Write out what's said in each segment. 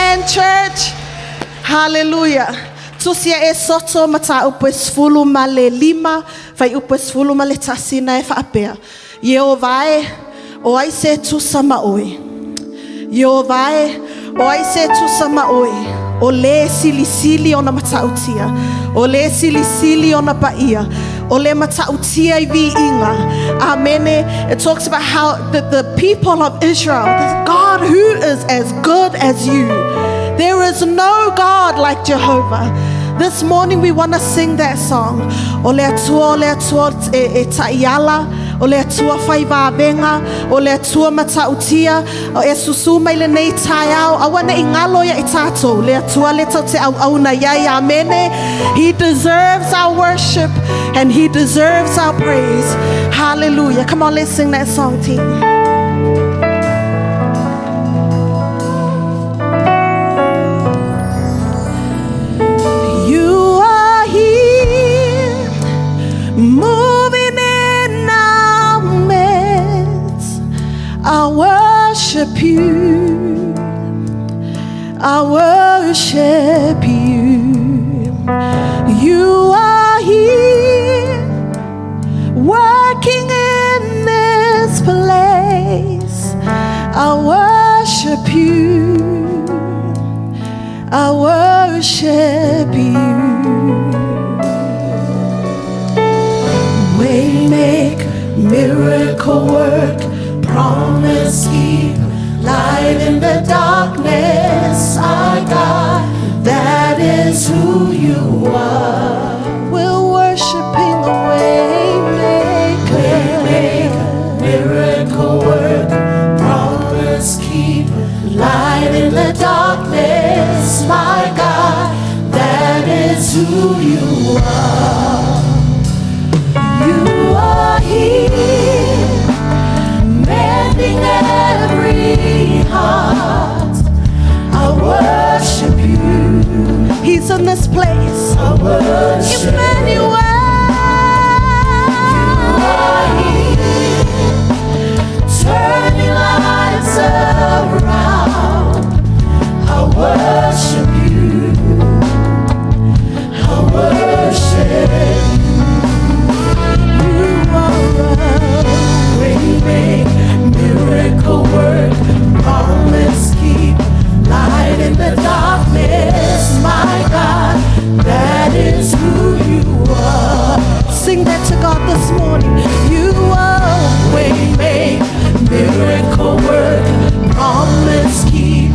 Amen, church. Hallelujah. Tusi a Esoto mataupu e 15, fuaiupu e 11 na e faapea. Ieova e, o ai se tusa ma oe. Ieova e, o ai se tusa ma oe. O le silisili ona matautia. O le silisili ona paia. O le matautia i viiga. Amene. It talks about how the people of Israel, this God who is as good as you. There is no God like Jehovah. This morning we want to sing that song. O le Atua, o le Atua e ta'iala, o le Atua fai vavega, o le Atua matautia, o e susu mai lenei taeao, aua ne'i galo ia i tatou, le Atua lea tatou te auauna i ai, amene. He deserves our worship and he deserves our praise. Hallelujah. Come on, let's sing that song, team. You are here, moving in our midst. I worship you. I worship you. You are here, working in this place. I worship you. I worship you. Waymaker, miracle work, promise keep, light in the darkness. Our God, that is who you are. We're worshiping the Waymaker, Waymaker, miracle work, promise keep, light in the darkness, my God, that is who you are. You are here, mending every heart. I worship you. He's in this place. I worship Emmanuel. You are here, turning lives around. I worship you. I worship you. You are Waymaker, miracle work, promise keep, light in the darkness, my God, that is who you are. Sing that to God this morning. You are Waymaker, miracle work, promise keep,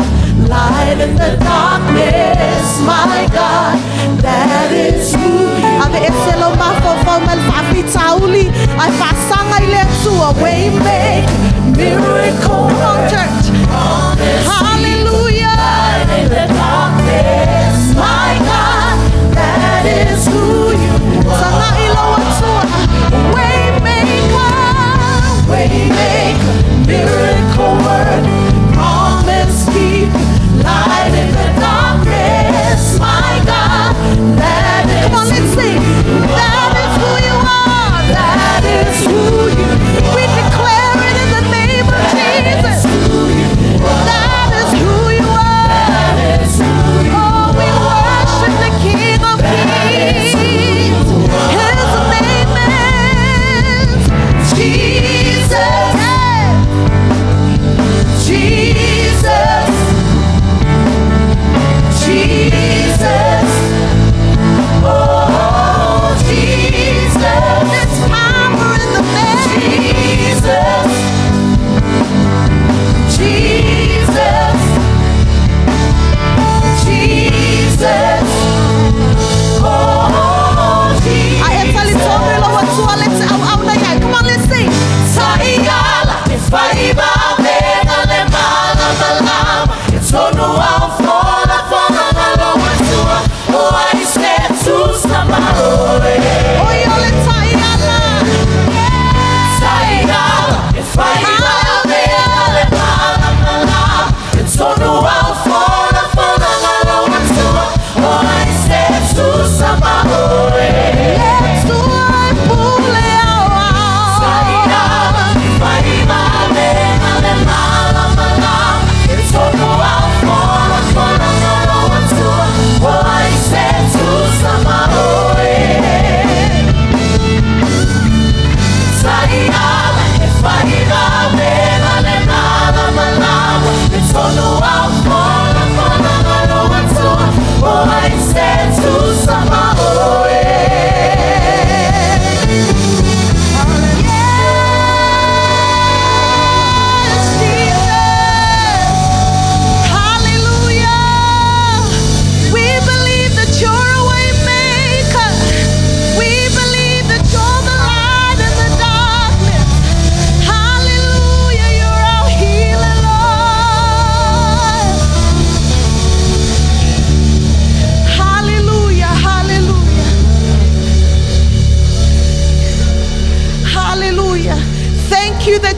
light in the darkness, my God, that is who you Ave ese lo mafaufau ma le faafitauli ae faasaga i le Atua. Waymaker, miracle Come on, work, church. promise keep, Hallelujah. light in the darkness, my God, that is who you are. Sagai lou Atua. Waymaker. Waymaker, miracle work, promise keep, light in the darkness, my God, that is Come on, let's sing. That is who you are. That is who you We declare it in the name of Jesus.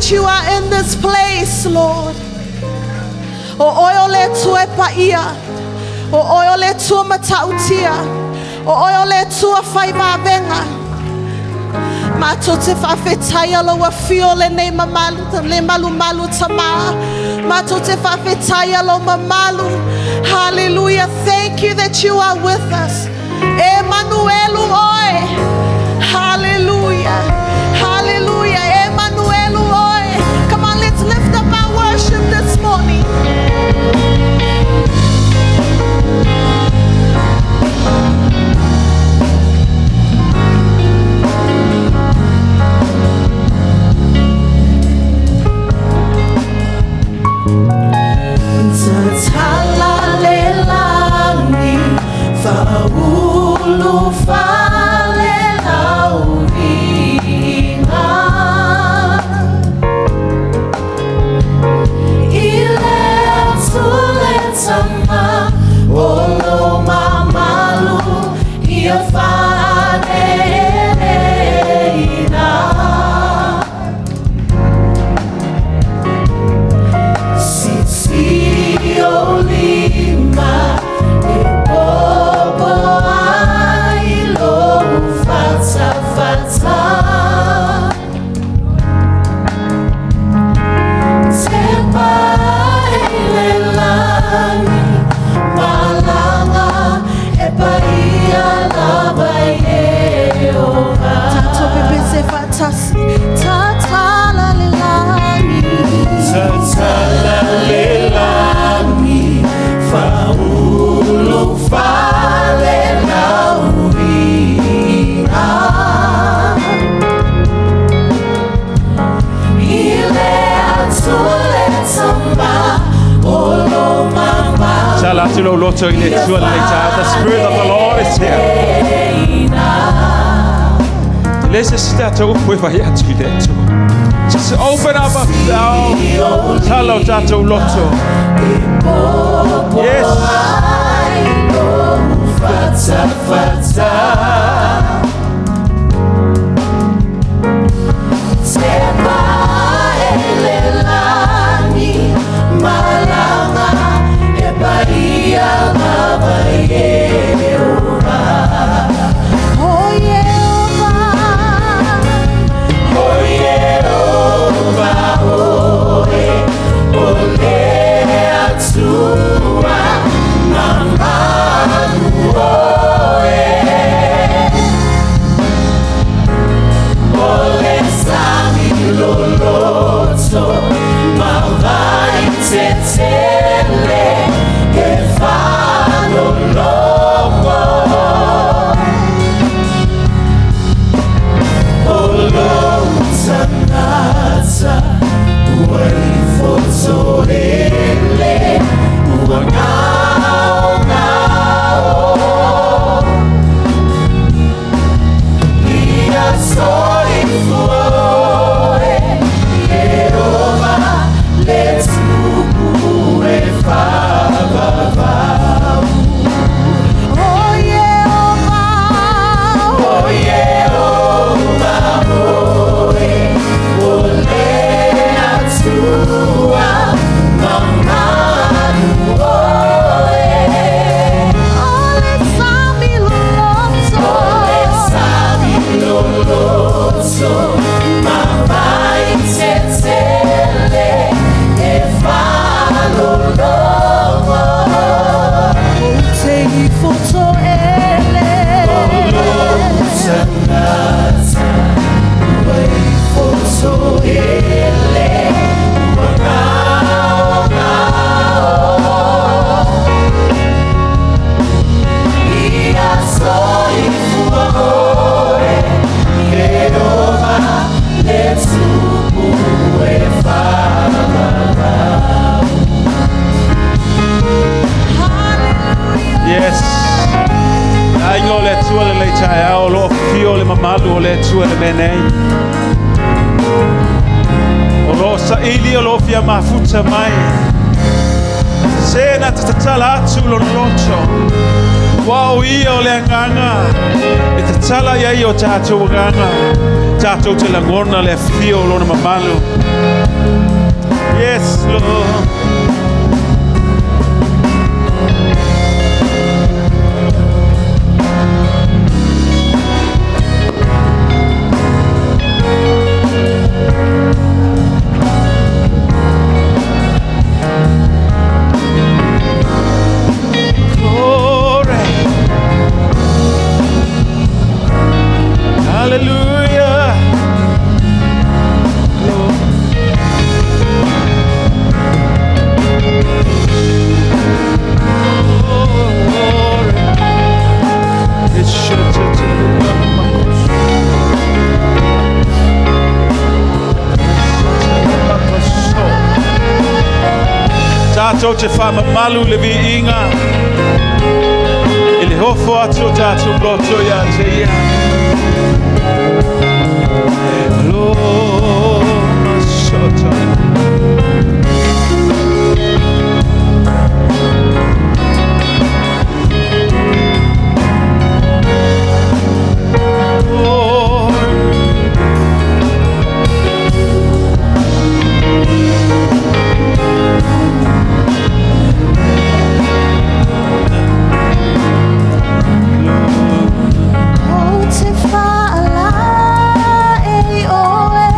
that you are in this place, Lord. O oe o le Atua e paia. O oe o le Atua matautia. O oe o le Atua fai vavega. Matou te faafetaia lou afio lenei mamalu, le malumalu Tamā. Matou te faafetaia lou mamalu. Hallelujah. Thank you that you are with us. Emanuelu oe. Hallelujah. Hallelujah. Emanuelu oe. Come on, let's lift up our worship this morning. Tatala le lagi faaulu fale lau viiga I le Atua le Tama o lo mamalu ia faaeleeleina. Silisili ou lima e popo ai lou fatafata. Tepa i le lagi malaga e paia lava Ieova. Tatou pepese faatasi. Tatala le lagi. Tatala le lagi faaulu fale lau viiga I le Atua le Tama o lo mamalu Tala atu lou loto i le Atua lenei taeao. The Spirit of the Lord is here. Le se se tatou upu e fai atu i le Atua. Just open up our tala o tatou loto. Yes. Fatafata. Tepa i le lagi malaga e paia lava Ieova. Oh Ieova. O Ieova oe o le Atua mamalu oe. O le sami loloto ma vai tetele e faalologo. O lou tagata ua ifotoele ua gaogao. Ia soifua oe Ieova le Tupu e faavavau. Oh Ieova. O Ieova oe o le Atua mamalu oe. O le sami loloto. O le sami loloto ma vai tetele e faalologo. Te ifotoele. Tagata ua ifotoele ua gaogao. Ia soifua oe Ieova le Tupu e faavavau. Hallelujah. Yes. Aiga o le Atua lenei taeao, o lo o afio le mamalu o le Atua le mea nei. O lo o saili o lo o fia mafuta mai. Se na te tatala atu lona loto. Ua O ia o le agaga e tatala i ai o tatou agaga, tatou te lagona le afifio o lona mamalu. Yes, Lord. Glory. Hallelujah. Glory. Glory. Tātou te whamamalu le viiga i le hofo atu o tātou loto ia te ia. Loma soto. Lord. Ou te faalae i oe.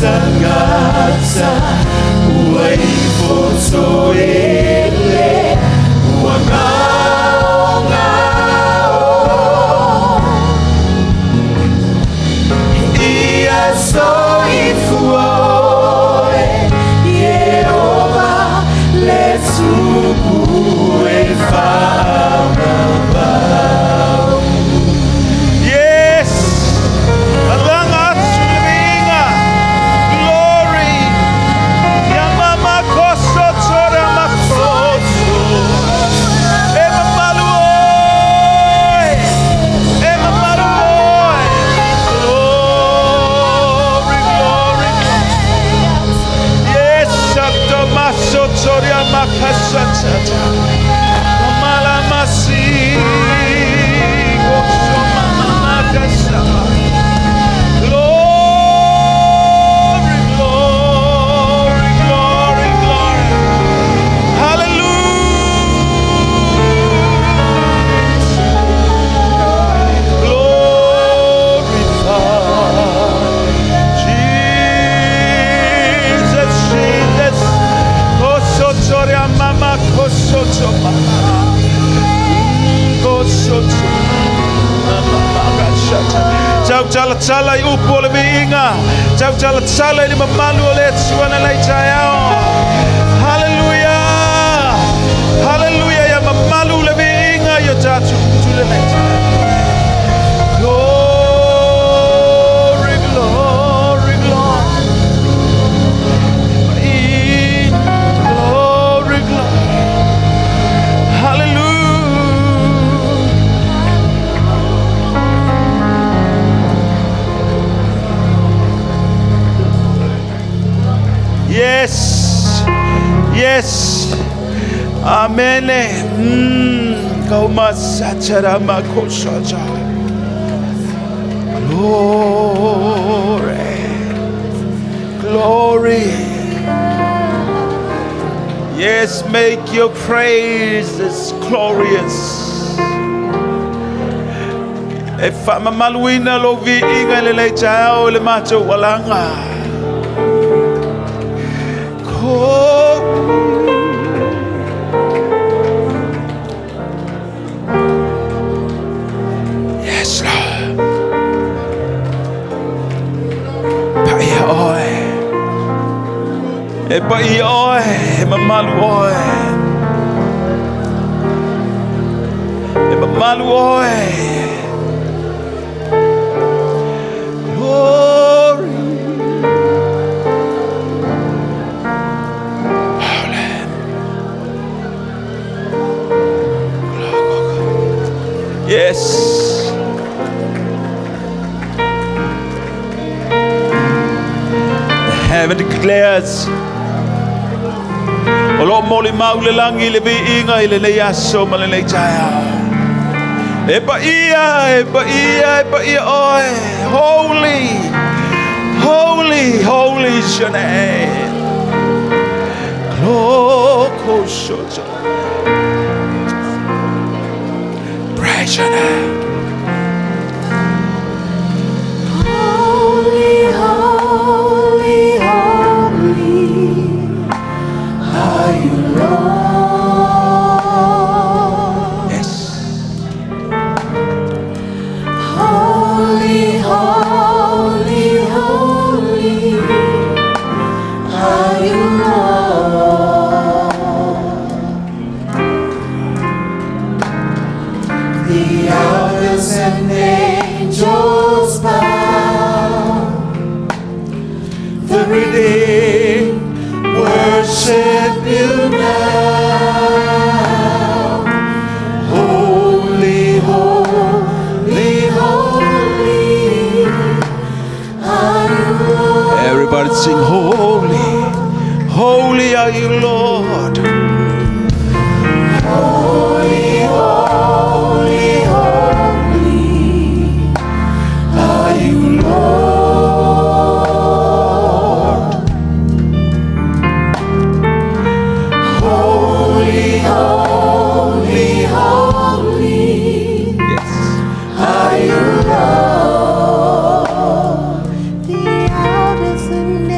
tagata ua ifo toele ua gaogao ia soifua oe Ieova le tupu e faamamalu. Yes! Alanga atu le viiga. Glory! Ia mama koso tora makoso. E mamalu oe. E mamalu oe. Glory, glory. Yes, Satomaso Toria Makasatata. Mamala Masi. Koso Mama Makasama. Glory, glory, glory, glory. Hallelujah. Glorify Jesus, Jesus. Kosotoria mama, kosoto mama. Kosoto mama, mama, Tau tala tala i upu o le viiga. Tau tala tala i le mamalu o le Atua na lei taeao. Hallelujah. Hallelujah. Ia mamalu le viiga i o tatou tu le lei taeao. Glory, glory, glory. Glory, glory. Hallelujah. Yes. Yes. Amen. Kauma satara makosaja. Glory. Glory. Yes, make your praises glorious. E faamamaluina lou viiga i lenei taeao i le matou alaga. Ko. Yes, Lord. Paia oe. E paia oe, e mamalu oe. E mamalu oe. Glory. Yes. The heaven declares. O lo o molimau le lagi i le viiga i lenei aso ma lenei taeao. E paia, e paia, e paia oe. Holy, holy, holy is your name. Glory. Praise your name. Holy, holy, holy are you, Lord. Yes. Holy, holy, holy are you, Lord. The elders and angels bow, the redeemed worship you now. Holy, holy, holy are you, Lord. Everybody sing holy. Holy are you, Lord. Holy, holy, holy are you, Lord. Holy, holy, holy Yes. are you, Lord. The elders and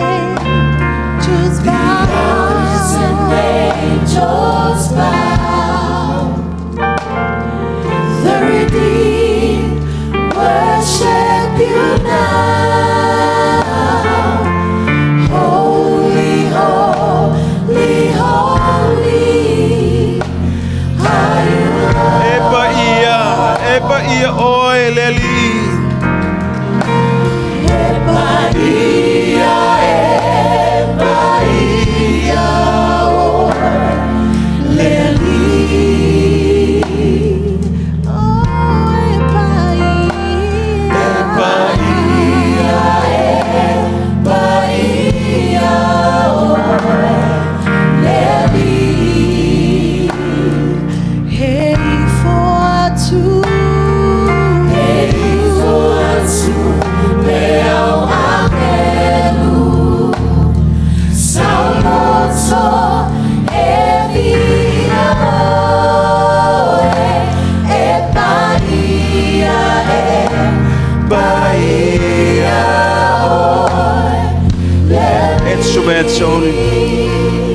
mai Tony.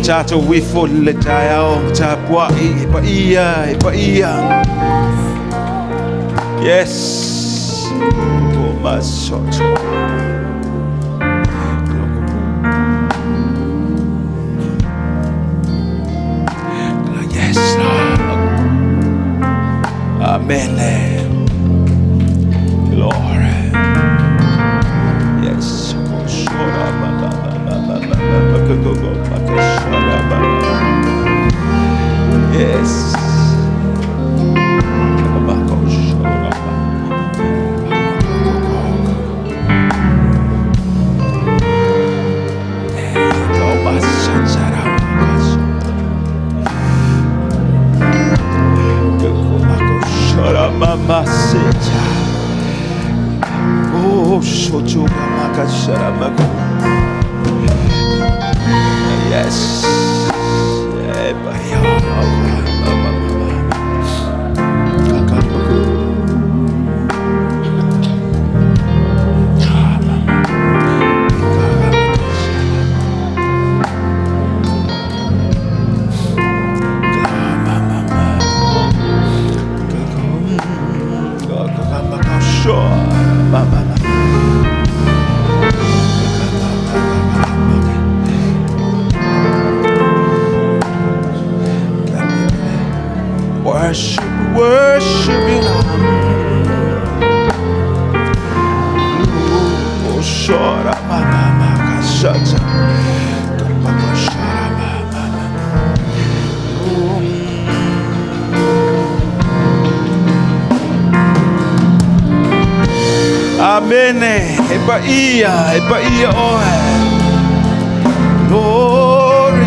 Tātou wifo le taeao, tapuai, e paia, e paia. Yes. O masoto. Yes, Lord. Amen. Lord. Yes. Yes. Oh, Yes. Worship, worship you, Lord. Oh, shora, ma, ma, ma, ka, shata. Ka, ma, ka, shora, ma, ma, ma. Amen. E paia, e paia oe. Glory.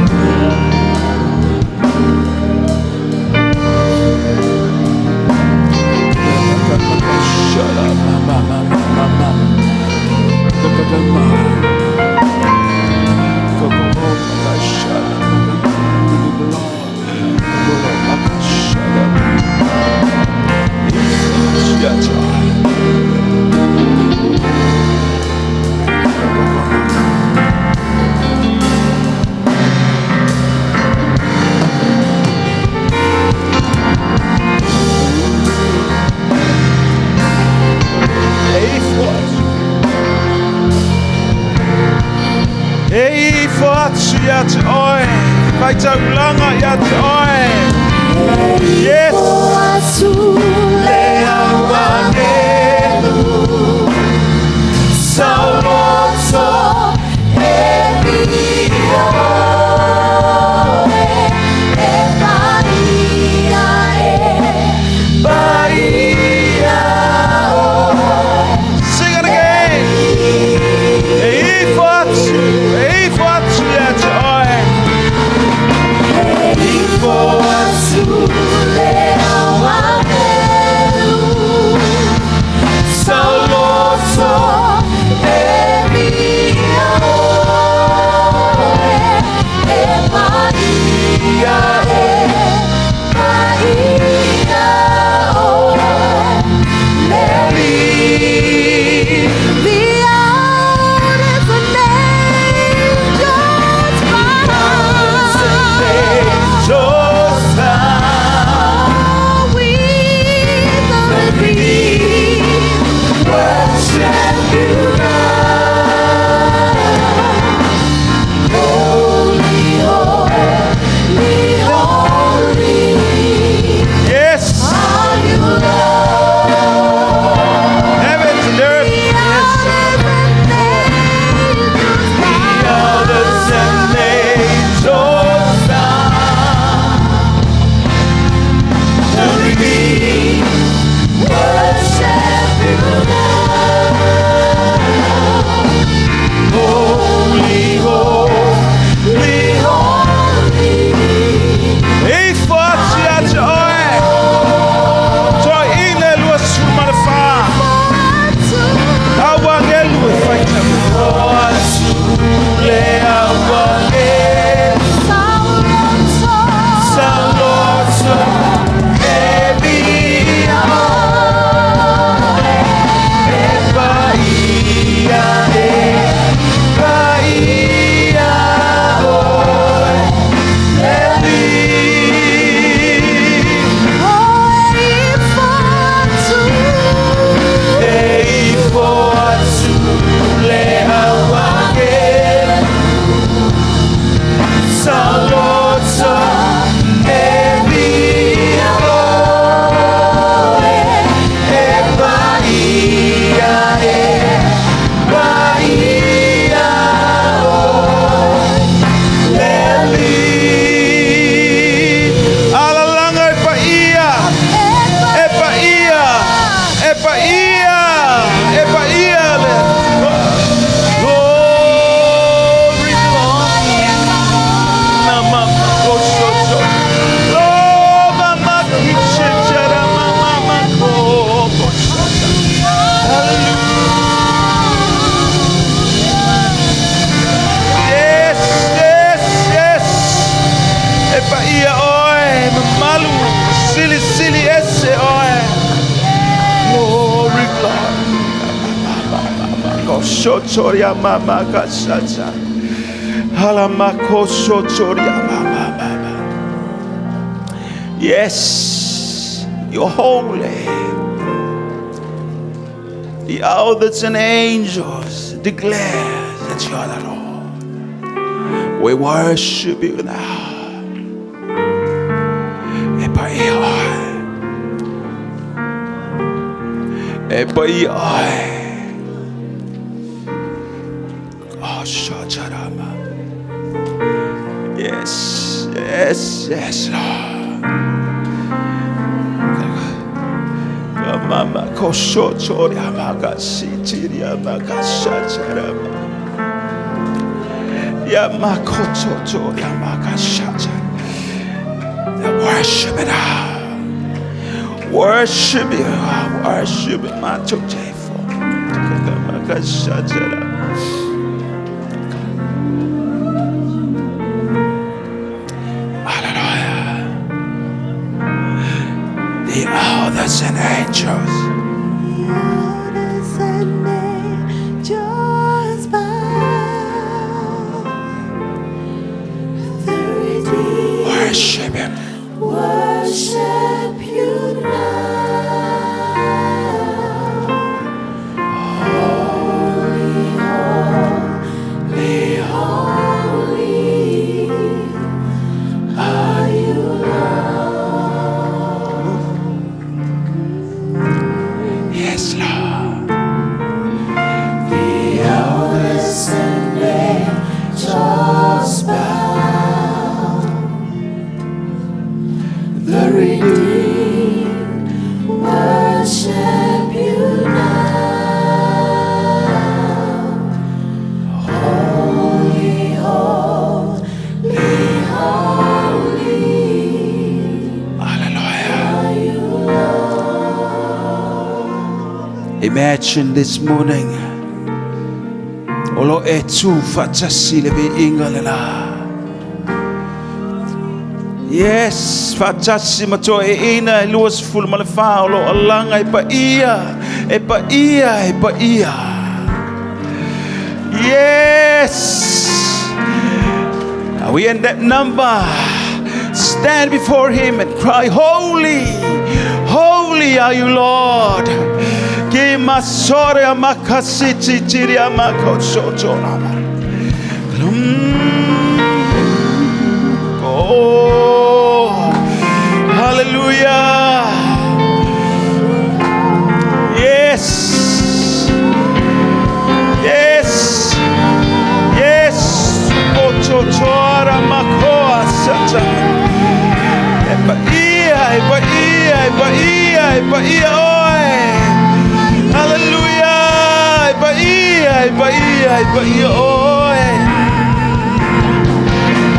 Ei foatu ia te oe, whaitaulanga ia te oe. Yes. Le au Sauloto e via e paia e paia Sing it again. Ei foatu, ei foatu ia te oe. Ei foatu le au Shotoria mama kasata. Halamako shotoria mama mama. Yes, you're holy. The elders and angels declare that you are the Lord. We worship you now. E pai oe. E pai oe. Oh, shacharama. Yes, yes, yes, Lord. Mama koshotoria makasitiria makashatarama. Yamakototoria makashata. Worship it out. Worship you. Worship it. Matotefo. Makashatara. Hallelujah. The elders and angels. Elders and angels bow. The redeemed Worship him. worship you now. Holy, holy, holy are you, Lord. Yes, Lord. The elders and angels bow. The redeemed worship you now. Holy, holy, holy Hallelujah. are you, Lord. Imagine this morning. O lo e tu faatasi le viiga lena. Yes, faatasi ma toeaiina e 24 o lo alaga e paia, e paia, e paia. Yes. Are we in that number? Stand before him and cry, Holy, holy are you, Lord. Ki masore makasiti tiria makosotorama. Oh, hallelujah. Yes. Yes. Yes. Ototora makoa sata. E paia, e paia, e paia, e paia, oe. Hallelujah. E paia, e paia, e paia, oe.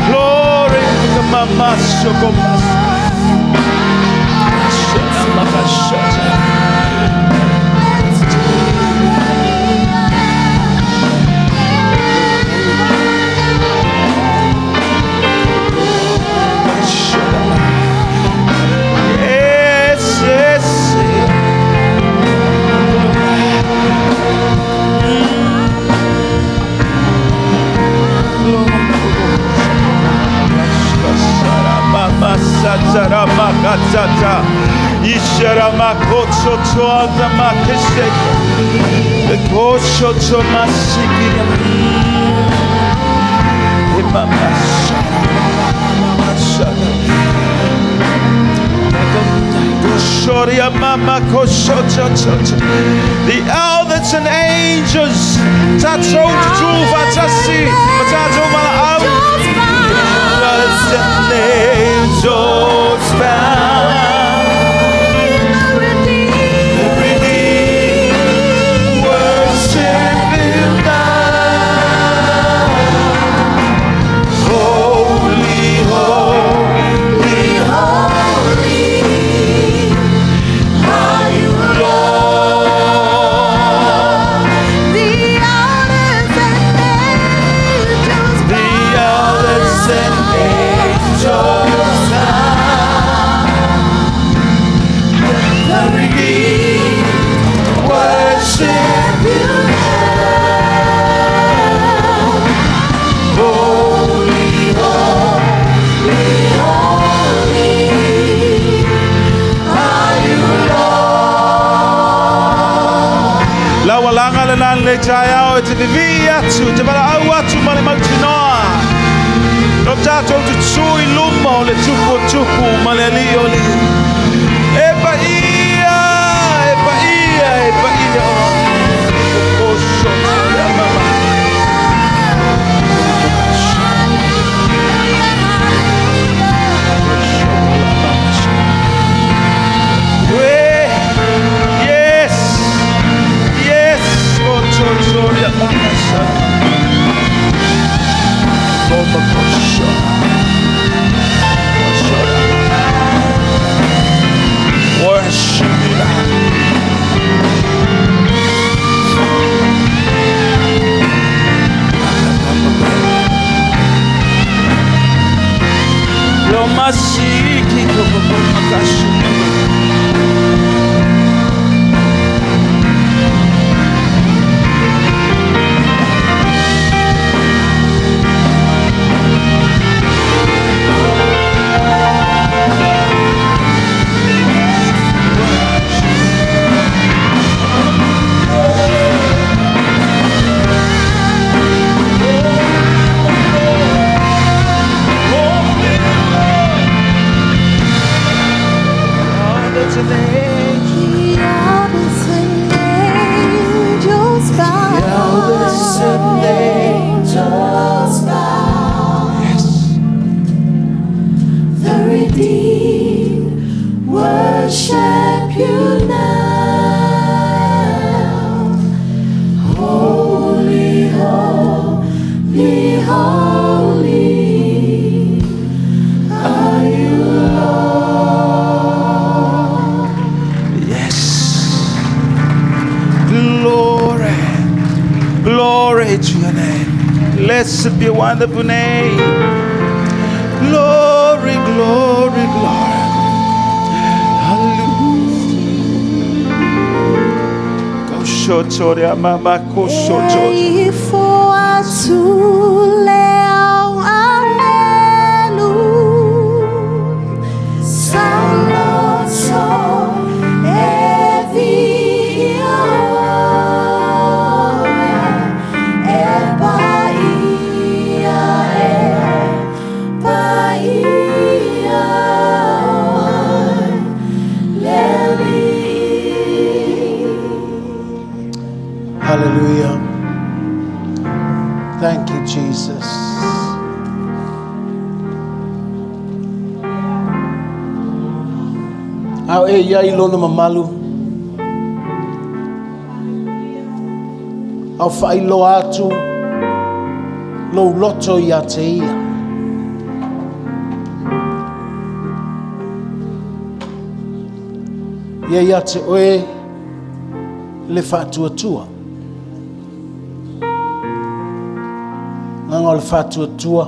Glory to mama sokomas. Shata. Yes, yes. The elders and angels tatou tutu faatasi ma tatou valaau. Elders and angels bow. Redeemed worship you now. Holy, holy, Holy are you, Lord. The elders and taeao e te vivii atu, te valaau atu ma le mautinoa. Lo tatou tutū i luma o le Tupu o Tupu ma le Alii o Alii. E paia, e paia, e paia oe. Yes, yes, Worship you, Lord. The redeemed worship you now. Holy, holy, holy are you, Lord. Yes. Glory. Glory to your name. Blessed be your wonderful name. Glory, glory, glory. Hallelujah. Koshotoria mama koshoto. E ifo atu le au anelu Sauloto e via e paia e paia le alii. Hallelujah. Thank you, Jesus. Ao e ia i lona mamalu. Ao whailoa atu lou loto ia te ia. Ia ia te oe le whaatuatua. Nganga o le whaatuatua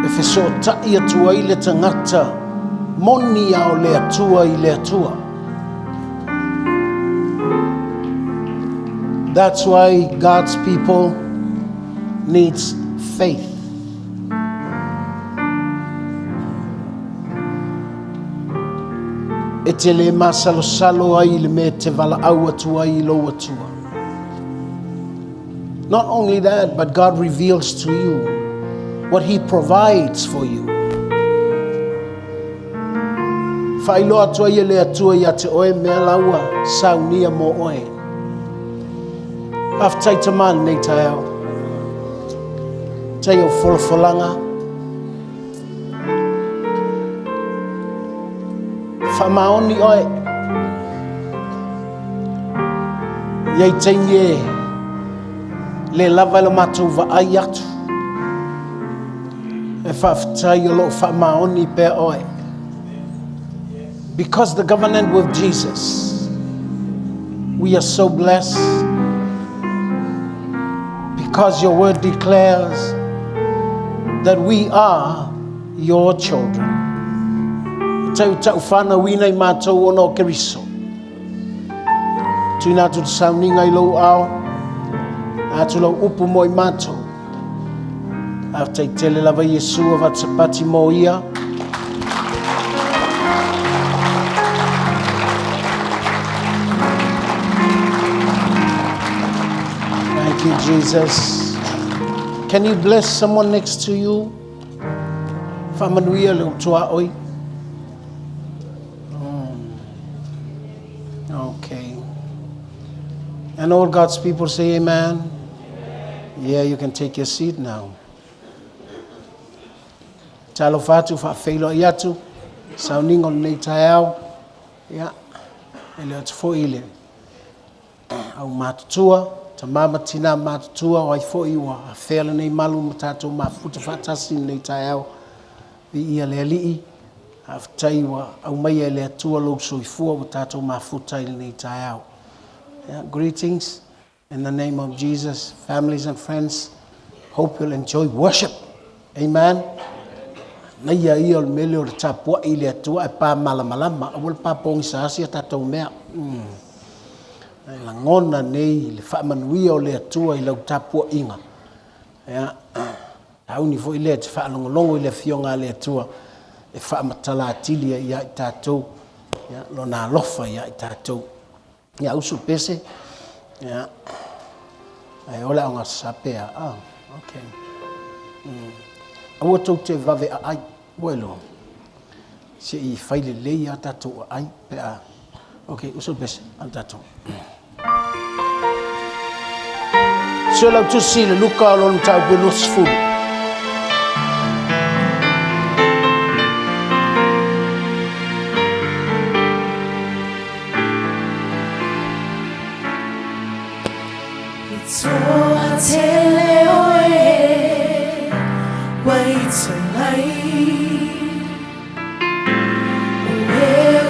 e fesotai atua i le tangata moni a o le atua i le atua. That's why God's people needs faith. E te le masalosalo ai le mea te valaau atu ai i lou atua. Not only that, but God reveals to you what He provides for you. Whailoa atu ai e le atua ia te oe mea laua saunia mō oe. Faafetai tama lenei taeao. Tai o folafolanga. Whamaoni oe. Iai taimi e le lava e lo matou vaai atu. E faafetai o loo faamaoni pea oe. Because the covenant with Jesus, we are so blessed. Because your word declares that we are your children. Tau tau whanau ina i mātou ona o Keriso. Tuina atu te sauninga i lou ao, atu lau upu mo i mātou. A tai tele lava Iesu a vatsapati mo ia. Thank you, Jesus. Can you bless someone next to you? Faamanuia le utuaoi. Okay. And all God's people say amen. Yeah, you can take your seat now. Talofa atu faafeiloai atu, sauniga o lenei taeao, ia, e le atu foi i le au matutua, tama ma tina matutua, o ai foi ua afea lenei malu ma tatou mafuta faatasi i lenei taeao. Viia le Alii, faafetai ua aumaia e le Atua lou soifua ua tatou mafuta i lenei taeao. Yeah, greetings in the name of Jesus, families and friends. Hope you'll enjoy worship. Amen. Naia ia o le mele o le tapuai i le Atua e pa malamalama, aua le pa pogisa asi a tatou mea. E lagona nei le faamanuia o le Atua i lau tapuaiga. Ia, tauni foi lea te faalogologo i le Afioga a le Atua e faamatala atili ai ia i tatou, ia, lona alofa ia i tatou. Ia, usu pese, ia, ae o le aoga sape a, ah, okay. Aua tou te vave aai, ua iloa. Se i fai lelei a tatou aai pe a. Okay, usu pese, a tatou. Sue lau tusi le Luka o lona mataupu e 20. I toa tele oe ua ita mai O e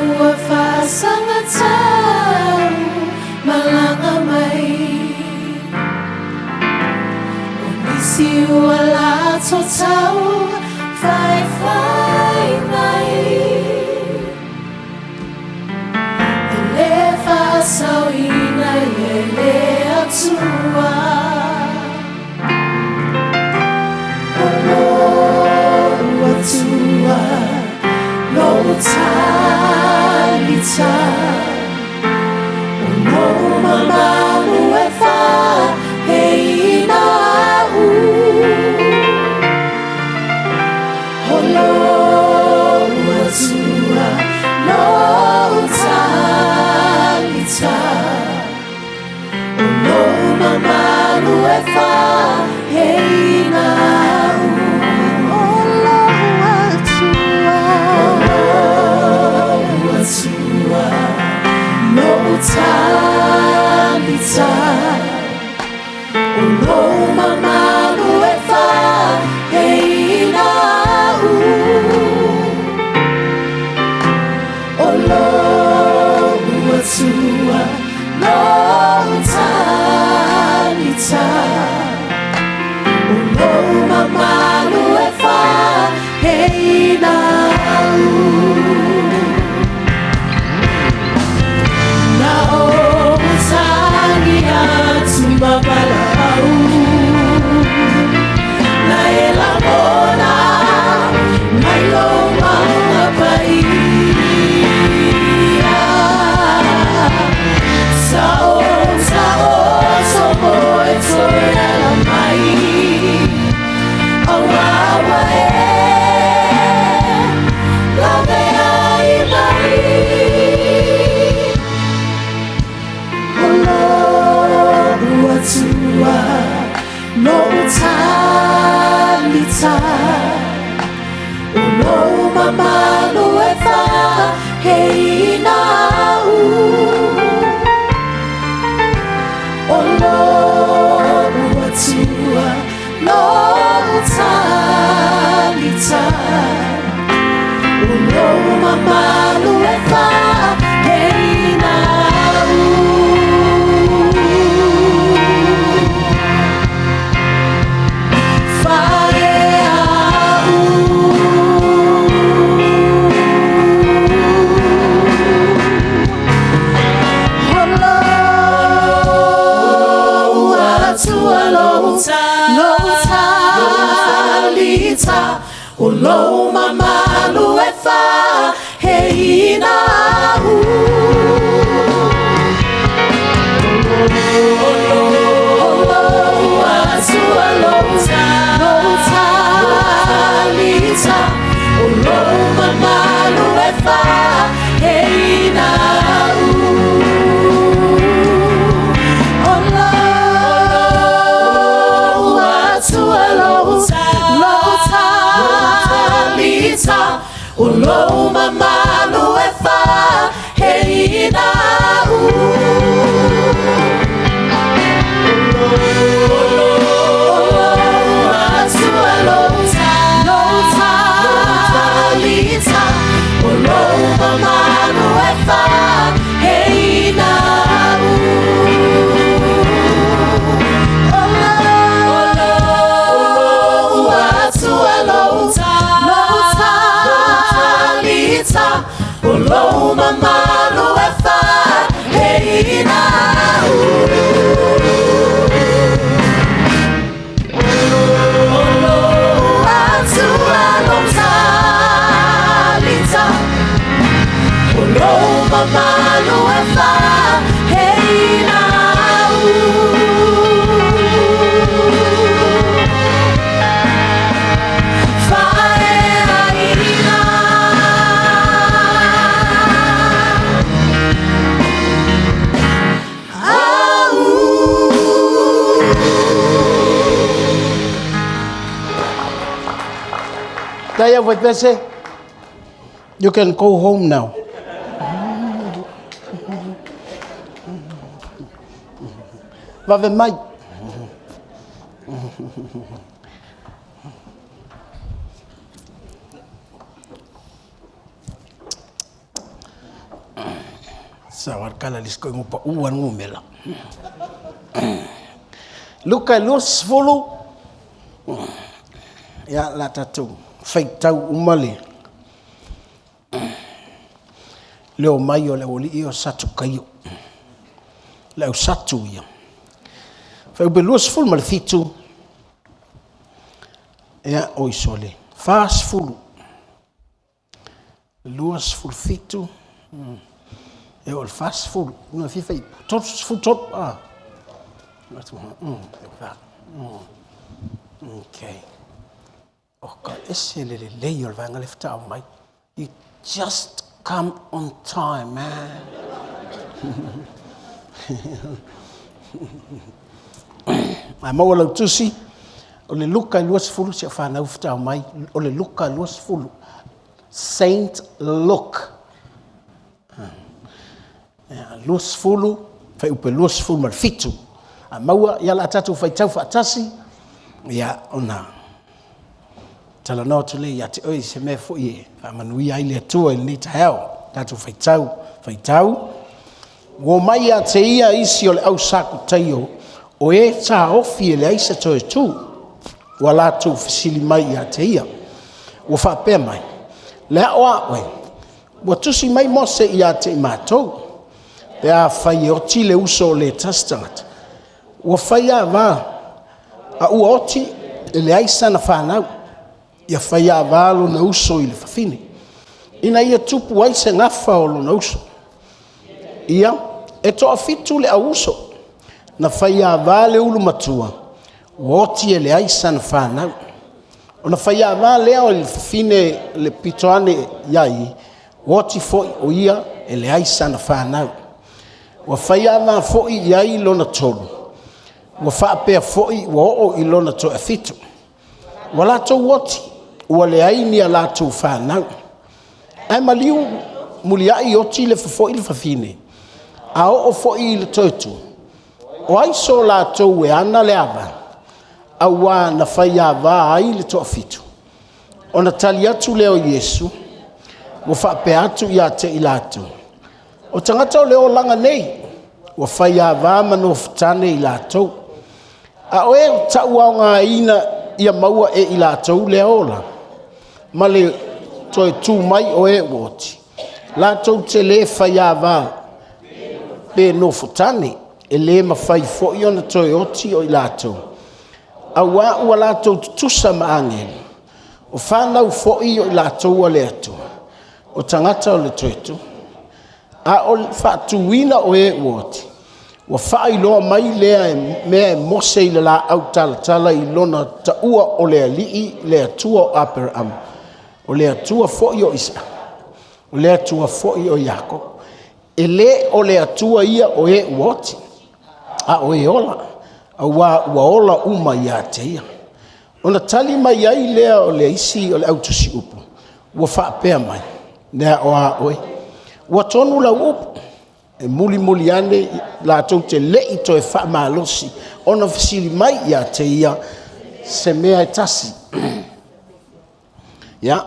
ua faasagatau malaga mai O nisi ua latou tau faifai mai E le faasaoina ia e le Atua. O lou Atua, lou talita, O lou mamalu e faaheina au. O lou Atua, lou talita, O lou mamalu e faaheina au. O lou Atua, o lou Atua, lou talita, O lou mamalu e faaheina au. O lou Atua, lou talita, O lou mamalu e faaheina au. Na ou tagi atu ma valaau, Na e lagona mai lou mauga paia. Sao, sao, so moe toe ala mai, Auā ua e laveai mai. O lou Atua, lou talita, O lou mamalu e faaheina au. O lou Atua, lou talita, O lou mamalu e faaheina au. Faaea au. O lou Atua, lou talita, O lou mamalu e faaheina au. O lou O lou mamalu e faaheina a'u. O lou Atua lou talita, o lou mamalu e faaheina a'u. O lou Atua lou talita, o lou mamalu e faaheina a'u. O lou Atua lou talita, o lou mamalu e faaheina a'u. Faaheina a'u. Daya Wetbese, you can go home now. Vave mai. Sa war kala lis ko ngupa uan ngumela. Luka 20. Ia la tatou faitau uma le le omai o le aualii o Satukaio. Le au Satu ia. Fuaiupu 27, ia oi sole, 40. 27, e o le 40, na fifa i 33, ah. Okay. O ka ese le lelei o le vaega lea faatoa aumai. You just come on time, man. A maua lau tusi, o le Luka e 20, si au fanau faatoa aumai, o le Luka 20. Saint Luke. 20, fuaiupu e 27. A maua, ia o le a tatou faitau faatasi, ia ona talanoa atu lea ia te oe i se mea foi e faamanuia ai le Atua i lenei taeao. Tatou faitau, faitau. Ua omai ia te ia isi o le au Sakutaio, o e taofi e leai se toe tu. Ua latou fesili mai ia te ia. Ua faapea mai, Le ao a oe, ua tusi mai Mose ia te i matou, pe afai e oti le uso o le tasi tagata, ua faiava, a ua oti e leai sana fanau, ia faiava lona uso i le fafine, ina ia tupu ai se gafa o lona uso. Ia, e toafitu le au uso, na faiava le ulu matua, ua oti e leai sana fanau. Ona faiava lea o le fafine le pito ane i ai, ua oti foi o ia e leai sana fanau. Ua faiava foi i ai lona tolu, ua faapea foi ua oo i lona toafitu. Ua latou oti, ua leai ni a latou fanau. Ae maliu muliai oti le foi le fafine, a oo foi i le toe tu, o ai so latou e ana le ava, auā na faiava ai le toafitu? Ona tali atu lea o Iesu, ua faapea atu ia te i latou, O tagata o le olaga nei, ua faiava ma nofotane i latou, a o e ua tauaogaina ia maua e i latou lea olaga, ma le toe tu mai o e ua oti, latou te le faiava pe nofotane, e le mafai foi ona toe oti o i latou, auā ua latou tutusa ma agelu, o fanau foi o i latou a le Atua, o tagata o le toe tu. A o le faatuina o e ua oti, ua faailoa mai lea mea e Mose i le laau talatala i lona taua o le Alii le Atua o Aperamo, o le Atua foi o Isaaka, o le Atua foi o Iakopo. E le o le Atua ia o e ua oti, a o e ola, auā ua ola uma ia te ia. Ona tali mai ai lea o le isi o le au tusiupu, Ua faapea mai, lea o a oe, ua tonu lau upu, e mulimuli ane latou te le i toe faamalosi ona fesili mai ia te ia se mea e tasi. Ia.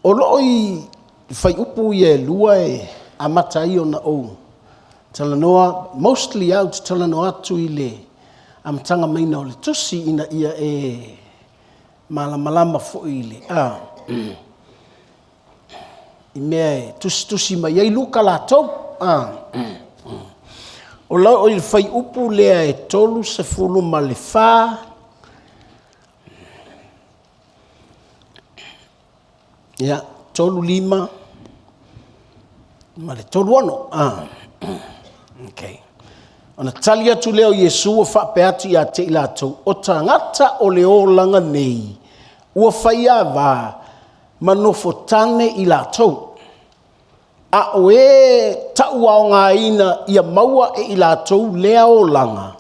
O lo o i fuaiupu ia e 2 e amata ai ona ou talanoa, mostly lava ou te talanoa atu i le amataga maiga o le tusi ina ia e malamalama foi i le i mea e tusitusi mai ai Luka latou. O lo o i le fuaiupu lea e 34, ia, 35 ma le 36. Okay. Ona tali atu lea o Iesu ua faapea atu ia te i latou, o tagata o le olaga nei, ua faiava ma nofotane i latou, a o e tauaogaina ia maua e i latou lea olaga,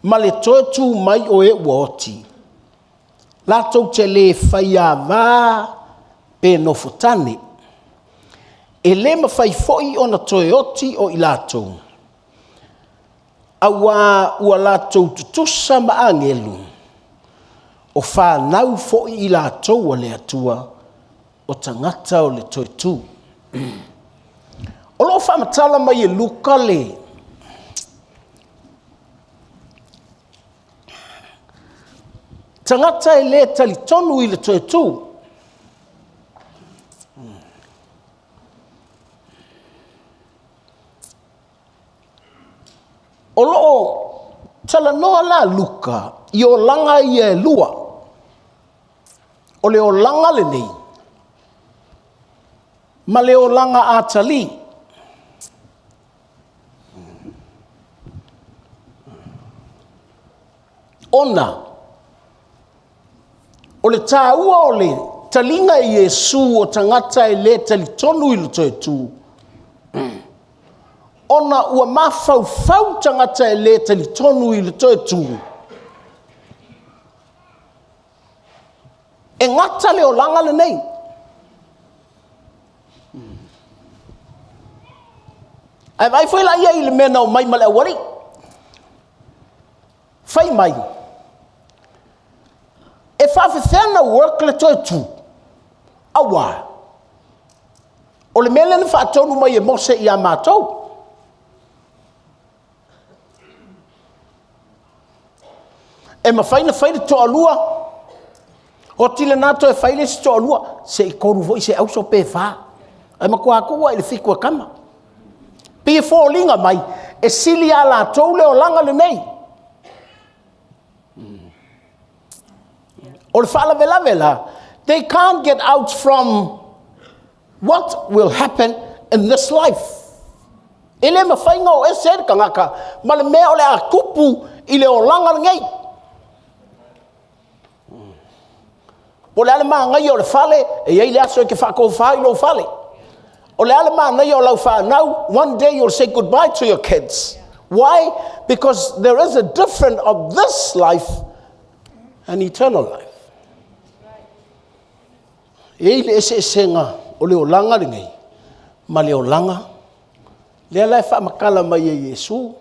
ma le toe tu mai o e ua oti, latou te le faiava pe nofotane. E le mafai foi ona toe oti o i latou, auā ua latou tutusa ma agelu, o fanau foi i latou a le Atua, o tagata o le toe tu. O lo o faamatala mai e Luka le tagata e le talitonu i le toe tu. O lo o talanoa la Luka i olaga ia e lua. O le olaga lenei ma le olaga atalii. Ona o le taua o le taliga e Iesu o tagata e le talitonu i le toe tu, ona ua mafaufau tagata e le talitonu i le toe tu, e gata le olaga lenei. Ae vaai foi la i ai i le mea na omai ma le aualii. Fai mai, e faapefea ona work le toe tu? Auā, o le mea lea na faatonu mai e Mose ia matou. E mafai ona fai le toalua, oti lena toe fai le isi toalua, se i 3 foi se auso pe 4, ae matua tuu lava i le 7 a tama. E pei e foliga mai, e sili ia latou le olaga lenei. O le faalavelave la, they can't get out from what will happen in this life. E le mafai ona o ese ai le tagata ma le mea o le a tupu i le olaga lenei. Po o le a le manaia o le fale, e i ai le aso e te faatofa ai lou fale. O le a le manaia o lau fanau, one day you'll say goodbye to your kids. Why? Because there is a difference of this life and eternal life. E i ai le eseesega o le olaga lenei ma le olaga lea la e faamatala mai e Iesu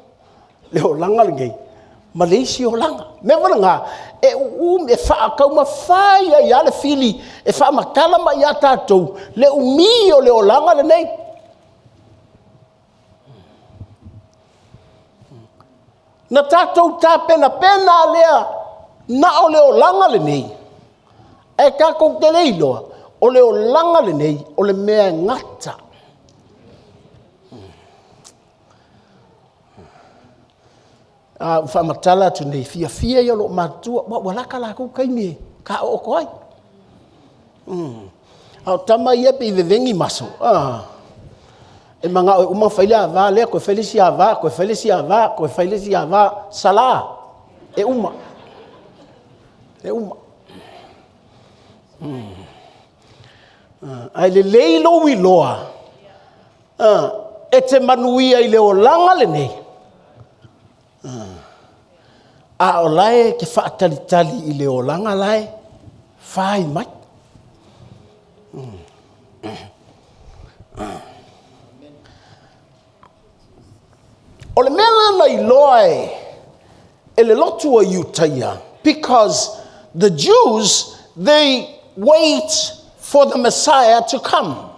le olaga lenei ma le isi olaga. O le mea foi lena, e umi, e taumafai ai lava le fili e faamatala mai ia tatou le umi o le olaga lenei. Na tatou tapenapena lava lea na o le olaga lenei, ae tatou te le iloa, o le olaga lenei o le mea e gata. A ua faamatala atu nei, fiafia ia o loomatutua, aua ua lata latou taimi e taoto ai. A o tama ia e pei e veveni maso, e manao e uma ona fai le ava lea, toe fai le isi ava, toe fai le isi ava, toe fai le isi ava, sala, e uma, e uma. Ae lelei lou iloa, e te manuia i le olaga lenei, A o la e te faatalitali i le olaga la e fai mai. O le mea la na iloa e, e le lotu o Iutaia, because the Jews, they wait for the Messiah to come.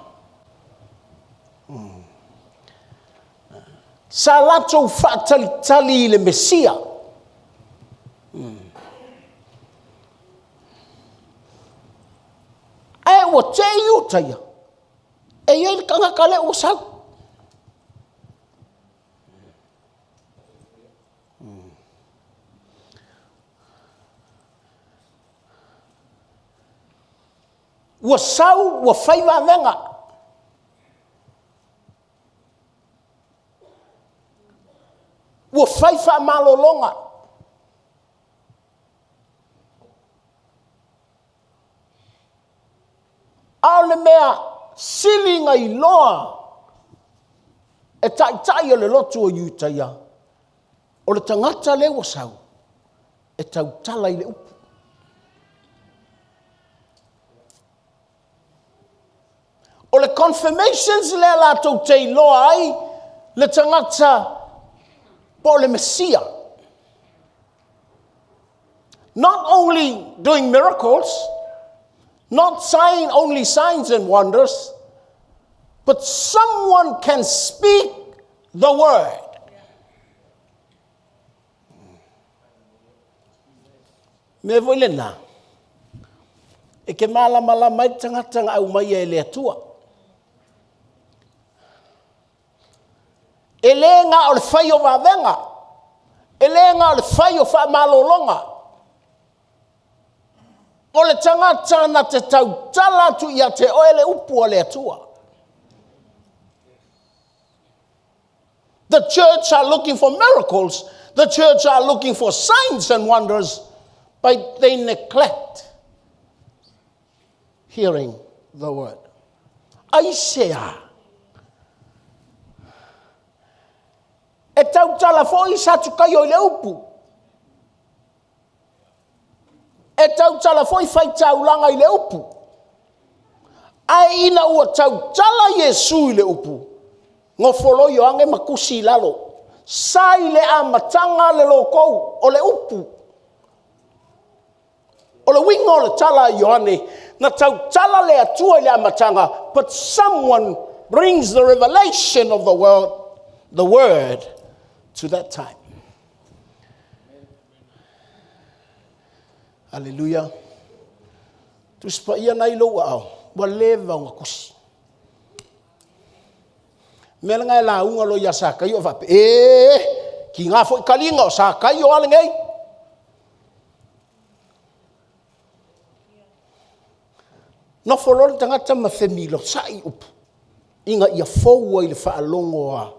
Sa latou faatalitali i le Mesia. Ae ua te i Iutaia, e i ai le tagata lea ua sau. Ua sau, ua fai vavega. Ua fai faamalologa. A o le mea sili na iloa e taitai o le lotu o Iutaia, o le tagata lea ua sau, e tautala i le upu. O le confirmations lea latou te iloa ai le tagata po o le Mesia. Not only doing miracles, not sign, only signs and wonders, but someone can speak the word. Mea foi lena, e ke malamalama ai le tagata na aumaia e le Atua. E le na o le fai o vavega, e le na o le fai o faamalologa. O le tagata na te tautala atu ia te oe le upu a le Atua. The church are looking for miracles. The church are looking for signs and wonders, but they neglect hearing the word. Aisea. E tautala foi Satukaio i le upu. E tautala foi faitaulaga i le upu. Ae ina ua tautala Iesu i le upu, nofo Ioane ma tusi i lalo. Sa i le amataga le lotou o le upu. O le uiga o le tala a Ioane, na tautala le Atua i le amataga, but someone brings the revelation of the world, the word to that time. Hallelujah. Tusi Paia na i lou aao, ua leva ona tusi. Mea lena e lauga loa ia Sakaio e faapea, ee, kiga foi taliga o Sakaio a lenei. Nofo loa le tagata ma femilosai upu, ina ia fou ai le faalogo a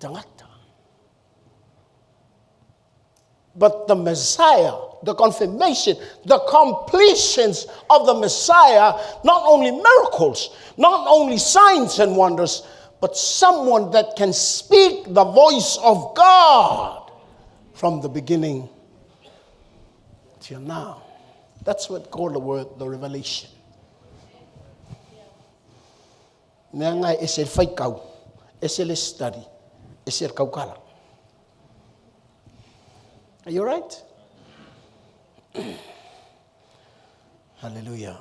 tagata. But the Messiah, the confirmation, the completions of the Messiah, not only miracles, not only signs and wonders, but someone that can speak the voice of God from the beginning till now. That's what called the word the revelation. Mea ngai e se whaikau, e se le study, e se le kaukala. Are you right? Hallelujah.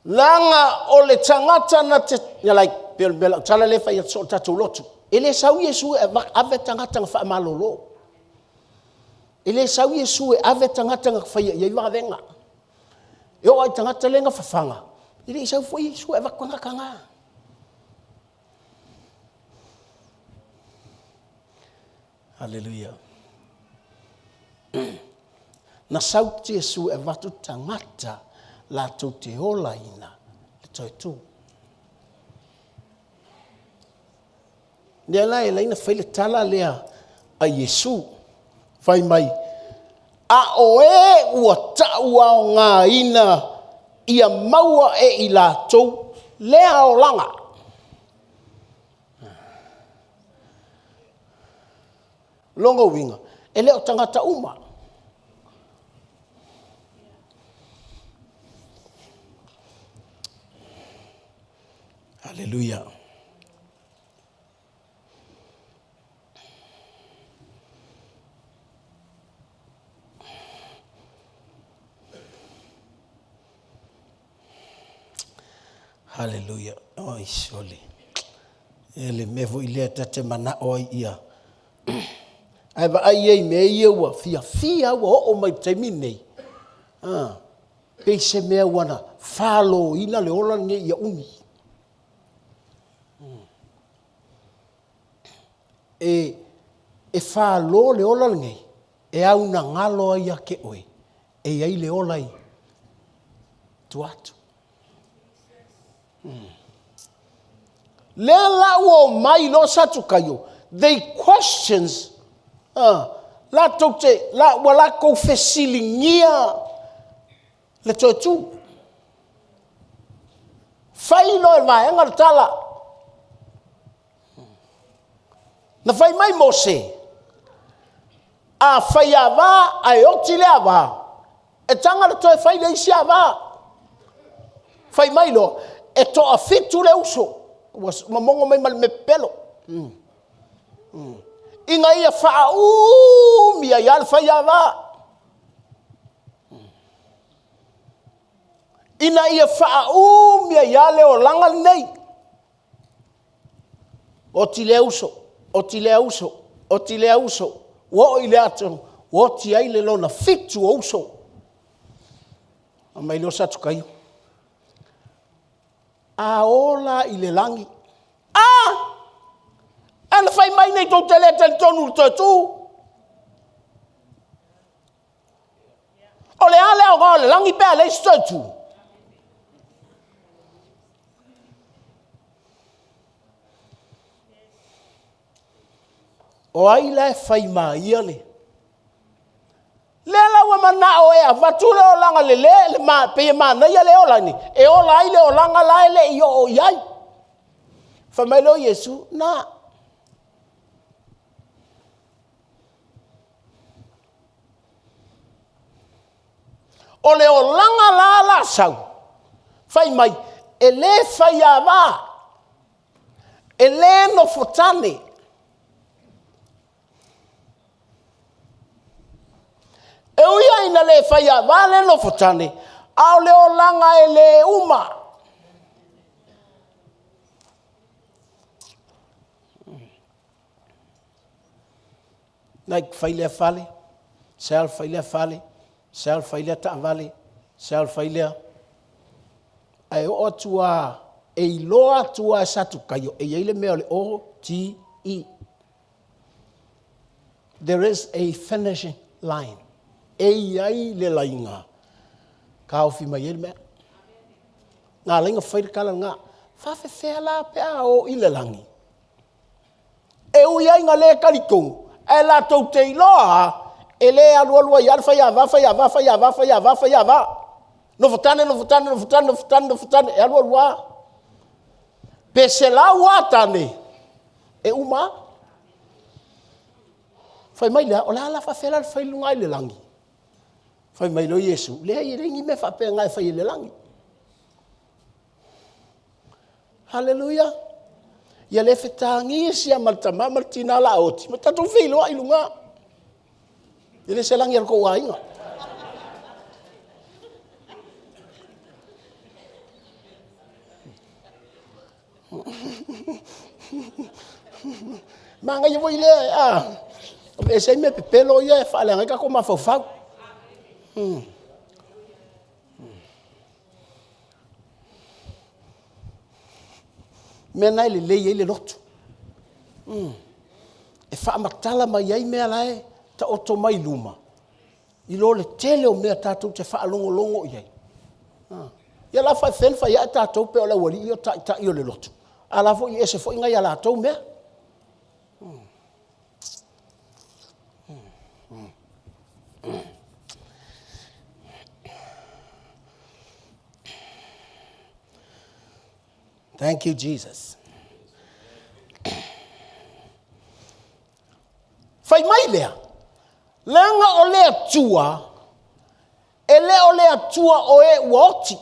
Leaga o le tagata na te, like, pe o le mea lau tala lea e fai atu soo le tatou lotu. E le sau Iesu e ave tagata na faamalolo. E le sau Iesu e ave tagata na faia i ai vavega. E oo lava i tagata lea na fafaga, e le i sau foi Iesu e avatu tagata na. Haleluia. Na sau Iesu e avatu tagata latou te olaina le toe tu. Lea la e ala ai ona fai le tala lea a Iesu, fai mai, A o e ua tauaogaina ia maua e i latou lea olaga. Lona uiga, e le o tagata uma. Aleluia. Haleluia. Oi, sole. E le mea foi lea ta te manao ai ia. Ae vaai ai i mea ia ua fiafia ua oo mai i le taimi lenei. Ah, pei se mea ua na faloina le ola lenei ia umi. E, e falo le ola lenei e aunagalo ai ia te oe e i ai le ola i tua atu. Mm. Lea la ua omai loa Satukaio, they questions, latou te, la, ua latou fesiligia le toe tu. Fai loa e vaega le tala. Na fai mai Mose, a fai ava ae oti le ava, e taga le toe fai le isi ava. Fai mai loa, e toafitu le uso, ua momono mai ma le mea pepelo. Mm. Mm. Ina ia faaumi ai lava le fai ava. Mm. Ina ia faaumi ai lava le olaga lenei. Oti lea uso, oti lea uso, oti lea uso, ua oo i le ato, ua oti ai le lona fitu o uso. Aumai lea o Satukaio. A ola i le lagi. A! Ae na fai mai nei tou te le talitonu i le toe tu. O le a le aoga o le lagi pe a leai se toe tu? O ai la e fai ma ia le... Lea la ua manao e avatu le olaga lele, le ma, pei e manaia le ola nei, e ola ai le olaga la e le i oo i ai. Fai mai lea o Iesu, na, O le olaga la la sau, fai mai, e le faiava, e le nofotane. E ui lava ina le faiava le nofotane, a o le olaga e le uma. Like fai lea fale, sell fai lea fale, sell fai lea taavale, sell fai lea. Ae oo atu lava, e iloa atu lava e Satukaio e i ai le mea o le O T E. There is a finishing line. E i ai le laina taofi mai ai le mea. Na ala ai ona fai le tala lena. Faafefea la pe a o i le lagi? E ui lava ina le talitonu, ae latou te iloa lava, e le alualu ai lava le faiava, faiava, faiava, faiava, faiava. Nofotane, nofotane, nofotane, nofotane, nofotane, e alualu lava. Pe selau lava tane, e uma lava. Fai mai lea, o le a la faafefea la le fai luga i le lagi? Fai mai loa Iesu, leai e leai ni mea faapena e fai i le lagi. Haleluia! Ia le fetagi sia ma le tama ma le tina la oti, ma tatou feiloai i luga. E le se lagi a le tou aiga. Manaia foi lea, a, ese ai mea pepelo ia e faaleaga ai tatou mafaufau. Hmm. Mea na e lelei ai le loto. Mm. E faamatala mai ai mea la e taoto mai i luma, i lo le tele o mea tatou te faalogologo i ai. Ah. Ia la faafefea ona fai ae tatou pei o le aualii ia o taitai o le loto, a la foi e ese foi nai a latou mea. Thank you, Jesus. Fai mai lea, leaga o le Atua, e le o le Atua o e ua oti.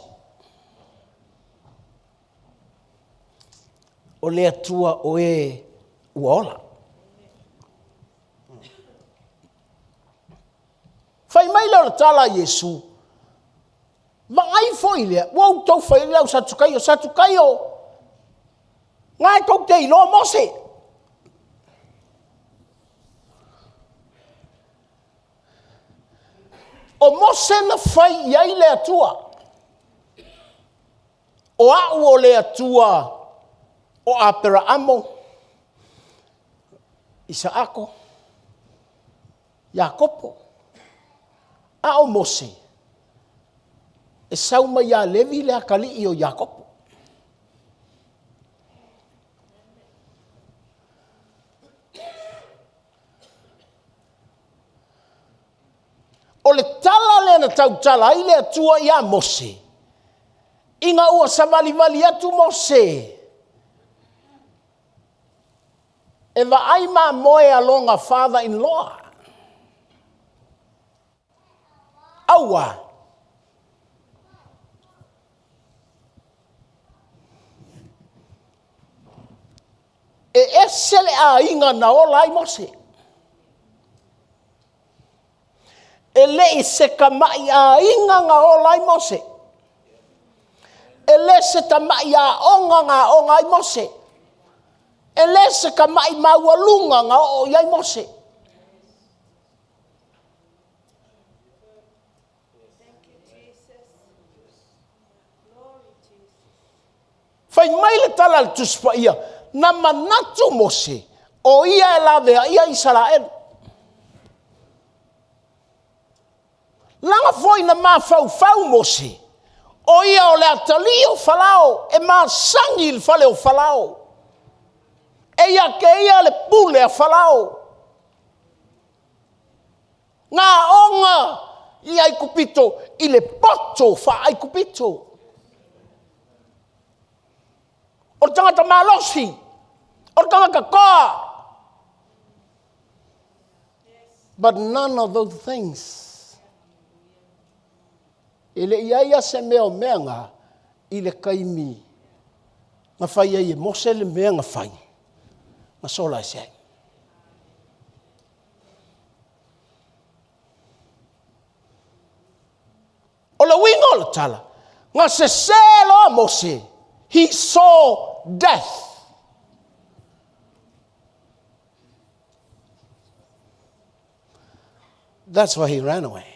O le Atua o e ua ola. Fai mai lea o le tala a Iesu, vaai foi lea, ua outou fai i le au Satukaio, Satukaio, na e tou te iloa Mose. O Mose na fai i ai le Atua. O au o le Atua o Aperaamo, Isaako, Iakopo. A o Mose, e sau mai ia Levi le atalii o Iakopo. O le tala lea na tautala ai le Atua ia Mose, ina ua savalivali atu Mose e vaai mamoe a lona father-in-law. Aua! E ese le aiga na ola ai Mose. E le i se tamai aiga na ola ai Mose. E le se tamai aoga na aoga ai Mose. E le se tamai maualuga na oo i ai Mose. Fai mai le tala a le Tusi Paia, na manatu Mose, o ia e laveaia Isaraelu. Leaga foi na mafaufau Mose, o ia o le atalii o Farao, e masani i le fale o Farao. E ia te ia le pule a Farao. Na aoga i Aikupito i le poto faa-Aikupito. O le tagata malosi, o le tagata toa. But none of those things. E le i ai a se mea o mea na i le taimi na fai ai e Mose le mea na fai, na sola ese ai. O le uiga o le tala, na sese loa Mose, he saw death. That's why he ran away.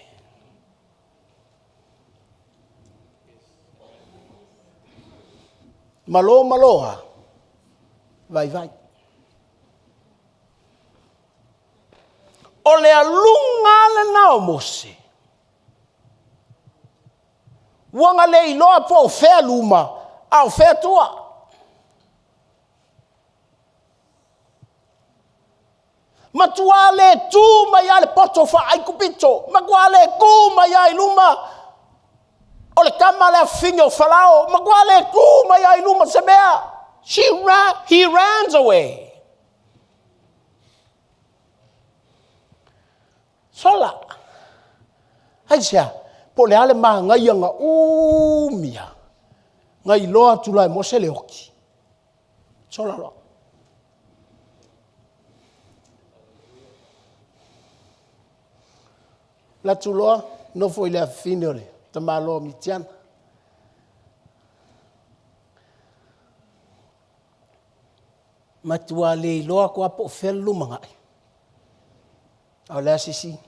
Malo maloa, vai vai. O le aluga lena o Mose. Ua na le iloa po o fea luma, a o fea tua. Matua le tu mai lava le poto faa-Aikupito, matua le tu mai lava i luma o le tama le afafine o Farao, matua le tu mai lava i luma se mea. She ran, he runs away. Sola. Aisea? Po o le a le manaia na umia, na iloa atu loa e Mose le oti. Sola loa. Alu atu loa, nofo i le afafine o le tamaloa o Mitiana. Matua le iloa atu lava po o fea le lumanai. A o le a se isi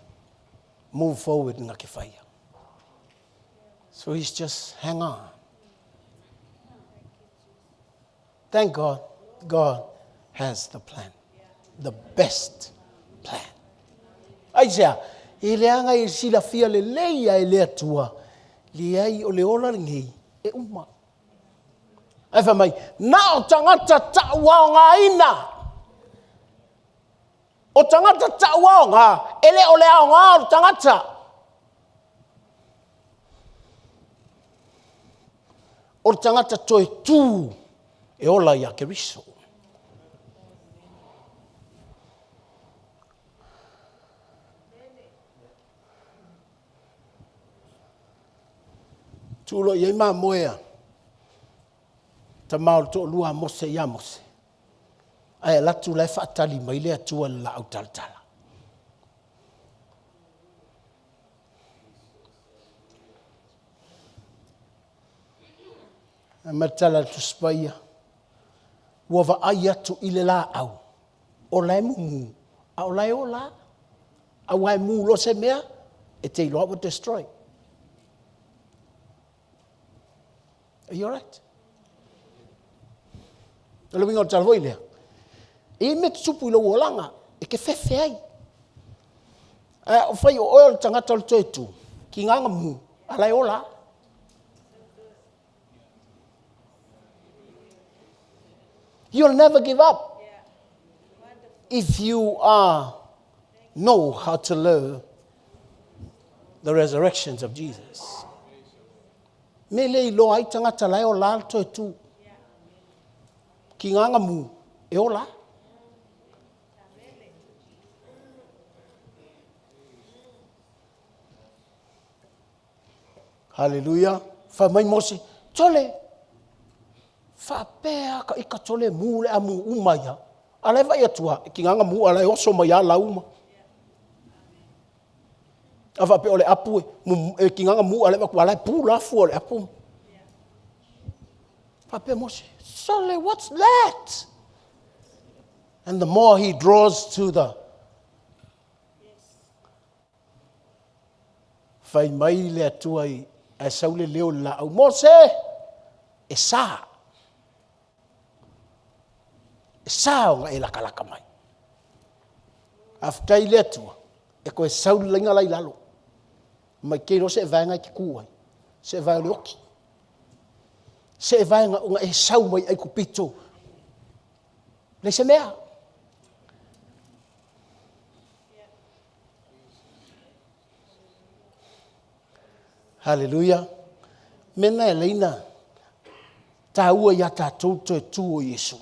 move forward na te faia. So he's just hang on. Thank God, God has the plan. The best plan. Aisea, e leaga e silafia lelei a e le Atua, leai o le ola lenei e uma. Ae fai mai, na o tagata tauaogaina. O tagata tauaoga, e le o le aoga o le tagata. O le tagata toe tu e ola ia Keriso. Tuu loa i ai mamoe a tama o le toalua a Mose ia Mose, ae alu atu la e faatali mai le Atua i le laau talatala. Fai mai le tala a le Tusi Paia, ua vaai atu i le laau, o la e mumu, a o la e ola lava. Aua e mu loa se mea, e te iloa ua destroy. Are you alright? O le uiga o le tala foi lea, e i ai mea tutupu i lou olaga e te fefe ai. Ae afai o oe o le tagata o le toe tu, tiga ona mu, a o la e ola lava. You'll never give up if you are know how to live the resurrections of Jesus. Me le iloa ai tagata la e ola le toe tu. Tiga na mu, e ola. Haleluia! Fai mai Mose, Sole, faapea ka ika tole mu le a mu uma ai lava. A la e vaai atu lava, e tiga ona mu a o la e oso mai lava lau ma. A faapea o le apu e tiga ona mu a o la e vaai atu lava o la e pu la fua o le apu. Faapea Mose, Sole, what's that? And the more he draws to the Fai mai le Atua i, ae sau le leo i le laau, Mose, e sa. E sa ona e latalata mai. Faafetai i le Atua, e toe sau le laina la i lalo. Mai te iloa se vaega e te tu ai, se vae o le oti. Se vaega ona e sau mai Aikupito, leai se mea. Haleluia! Mea lena e ala ai ona taua ia tatou le toe tu o Iesu.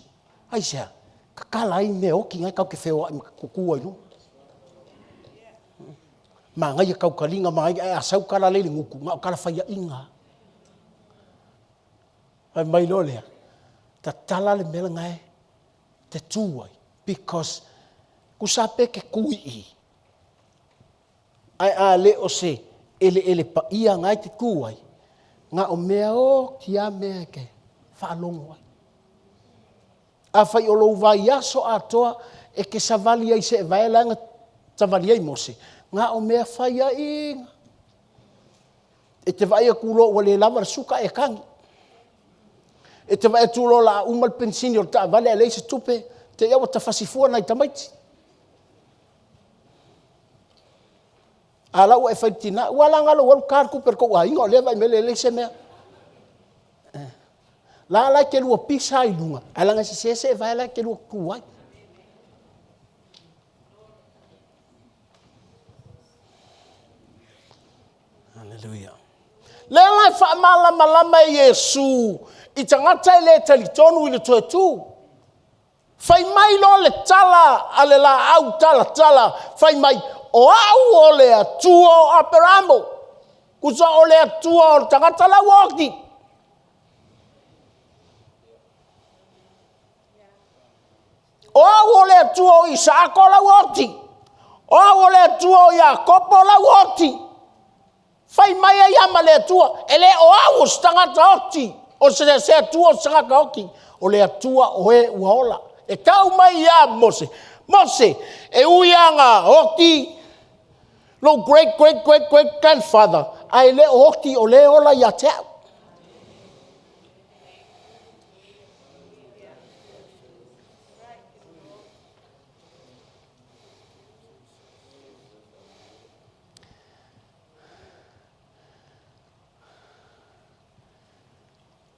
Aisea? Tatala ai mea oti na tatou te feoai ma tutu ai i luga. Manaia tautaliga, manaia, ae a sau tala la e i le gutu, na o tala faiaina lava. Fai mai loa lea, tatala le mea lena e te tu ai, because tusa lava pe te tu i i, ae a le o se eleele paia na e te tu ai, na o mea oti lava mea e te faalogo ai. Afai o lou vaiaso atoa e te savali ai i seevae la na savali ai Mose, na o mea faiaina. E te vaai atu loa ua le lava le suka e tagi. E te vaai atu loa o le a uma le penisini o le taavale ae leai se tupe, te i lava ua ta fasi fua nai tamaiti. A o la ua e fai i le tina, ua ala la ona alu ta le tupe a le tou aiga o lea e vaai mai e leai se mea. La la e te lua pisa ai i luga, ae leaga e sese seevae la e te lua tutu ai. Haleluia. Lea la e faamalamalama e Iesu i tagata e le talitonu i le toe tu. Fai mai loa le tala a le laau talatala, fai mai, o au o le Atua o Aperamo. Tusa o le Atua o le tagata la ua oti. O au o le Atua o Isaako la ua oti. O au o le Atua o Iakopo la ua oti. Fai mai ai lava ma le Atua, e le o au o se tagata oti, o se, se Atua o se tagata oti, o le Atua o e ua ola. E tau mai ia Mose, Mose, e ui lava na oti lou great great great great grandfather, ae le o oti o lea e ola ia te au.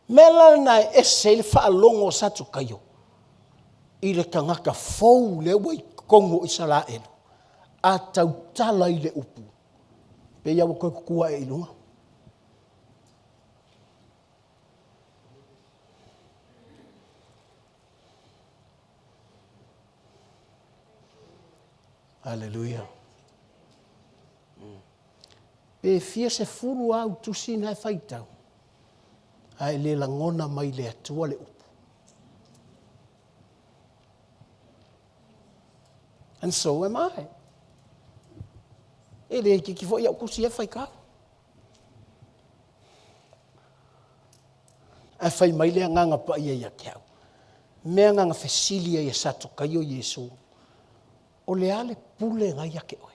Mea la lena e ese ai le faalogo a Satukaio i le tagata fou lea ua i totonu o Isaraelu, a tautala i le upu, pei lava ua toe tutu ae i luga. Haleluia. Pe fia sefulu lava au tusi na e faitau. Ae le lagona mai le Atua le upu. And so am I. E le itiiti foi au tusi e faitau. Ae fai mai le Agaga Paia ia te au, mea na na fesili ai e Satukaio Iesu, o le a le pule na ia te oe?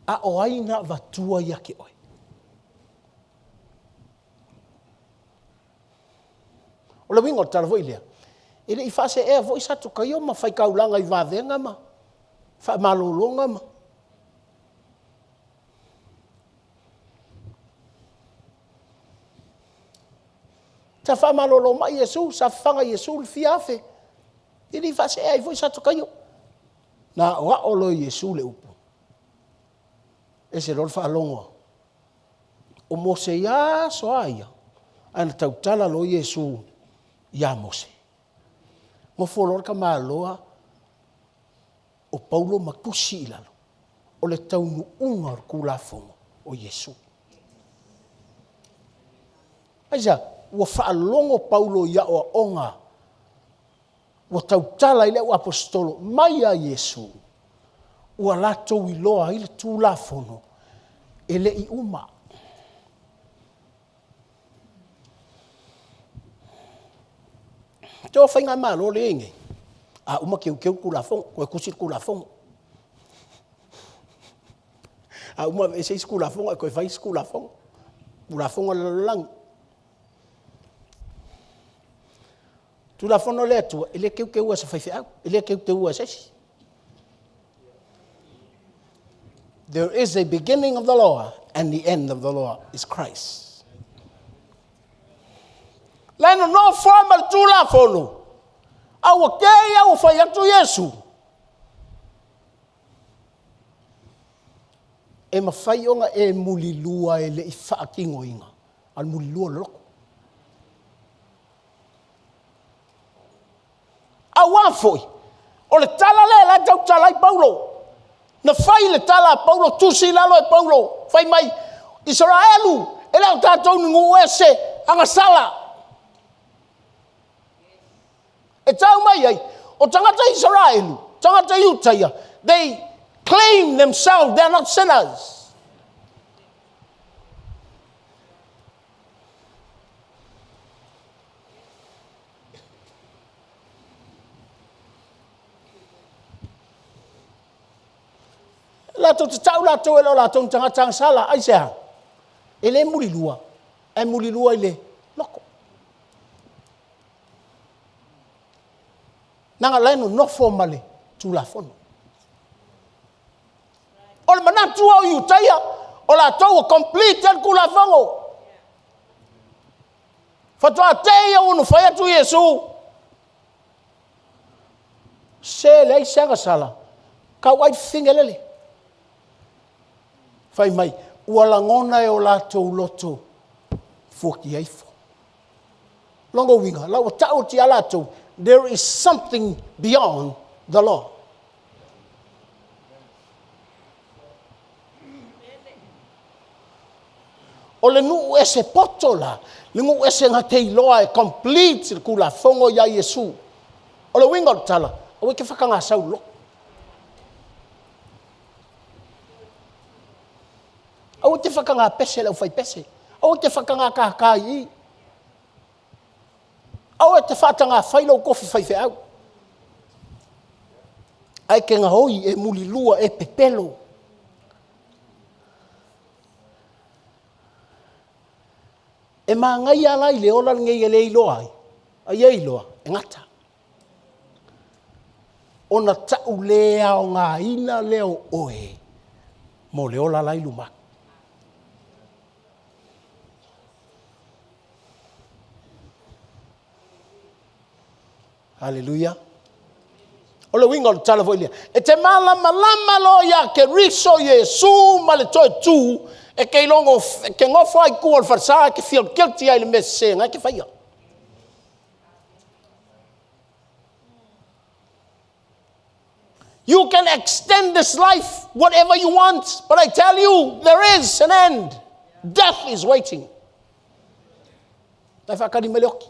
A o ai na avatua ia te oe? O le uiga o le tala foi lea, e le i faaseea foi Satukaio ma faitaulaga i vavega ma faamalologa ma... Sa faamalolo mai Iesu, sa fafaga e Iesu le fia afe, e le i faasee ai foi Satukaio. Na aoao loa e Iesu le upu, ese loa le faalogo o Mose ia aso lava ia, ae na tautala loa Iesu ia Mose, nofo loa le tamaloa o Paulo ma tusi i lalo, o le taunuuga o le Tulafono o Iesu. Aisea? Ua faalogo Paulo i aoaoga ua tautala ai le au aposetolo mai ia Iesu, ua latou iloa ai le Tulafono e le i uma. O faigamalo lea e i ai nei, a uma teuteu le Tulafono, toe tusi le Tulafono. A uma aveese isi Tulafono ae toe fai isi Tulafono. Tulafono a le lalolagi. Tulafono a le Atua, e le teuteua e se faifeau, e le teuteua e se isi. There is a beginning of the law and the end of the law is Christ. La e nonofo lava ma le Tulafono, a ua tei lava ua fai atu Iesu, e mafai ona e mulilua e le i faatinoina, a o le mulilua o le loto. Aua foi, o le tala lea o la e tautala ai Paulo. Na fai le tala a Paulo, tusi i lalo e Paulo, fai mai, Isaraelu, e le o tatou ni nuu ese agasala. E tau mai ai, o tagata Isaraelu, tagata Iutaia, they claim themselves they are not sinners. Latou te tau latou e le o latou ni tagata agasala. Aisea? E le mulilua, ae mulilua i le loto. Leaga o la e nonofo ma le Tulafono. O le manatu o Iutaia, o latou ua complete le Tulafono. Faatoa tei lava ua fai atu Iesu, se leai se agasala, tau ai fafine lele. Fai mai, ua lagona e o latou loto fuatia ifo. Lona uiga, la ua tau atu ia latou, there is something beyond the law. O le nuu ese poto la, le nuu ese na te iloa e complete le Tulafono ia Iesu. O le uiga o le tala, aua e te whakangasau i le loto. Aua e te whakangapese le aufaipese. Aua e te whakangakākā i i. Aua e te faatagafai lou tofi faifeau. Ae te gaoi e mulilua e pepelo. E manaia la i le ola lenei e le iloa ai, a ia iloa, e gata. Ona tau le aogaina lea o oe mo le ola la i luma atu. Haleluia. O le uiga o le tala foi lea, e te malamalama loa ia Keriso Iesu ma le toe tu, e te ilogo, e te nofo lava i tua o le falesa e te feel guilty lava i le mea sese na e te faia. You can extend this life whatever you want, but I tell you, there is an end. Death is waiting. Na e faakali mai le oki.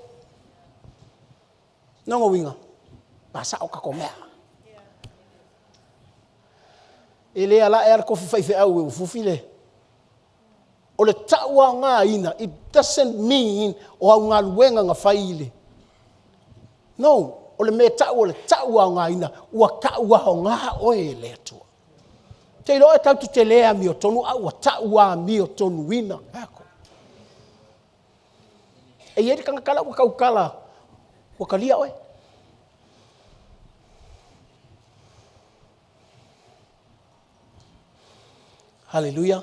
Lona uiga, pasao tatou mea. E le ala ae lava le tofi faifeau ua fufi le... O le tauaogaina, it doesn't mean o au galuega na fai i le... No, o le mea e tau o le tauaogaina, ua tauaoga oe e le Atua. Ou te iloa tatou te le amiotonu, a ua tauamiotonuina. E i ai le tagata la ua tautala ua talia oe. Haleluia.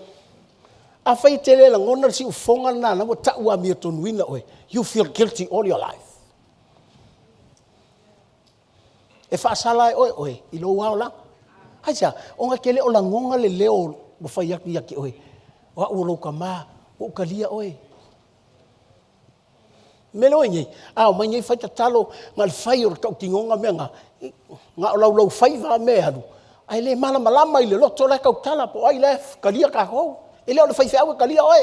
Afai e te le lagona le siufofoga lena la ua tau amiotonuina oe, you feel guilty all your life. E faasala ai oe oe i lou aolaga. Aisea? Ona e te le o lagona le leo ua fai atu ia te oe, o au o lou tama, ua ou talia oe. O le mea lea ua i ai nei, a omai nei fai tatalo, na o le fai o le tautinoga mea na, na o laulaufaiva lava mea e alu, ae le malamalama i le loto la e tautala po o ai la e talia tatou. E le o le faifeau e talia oe.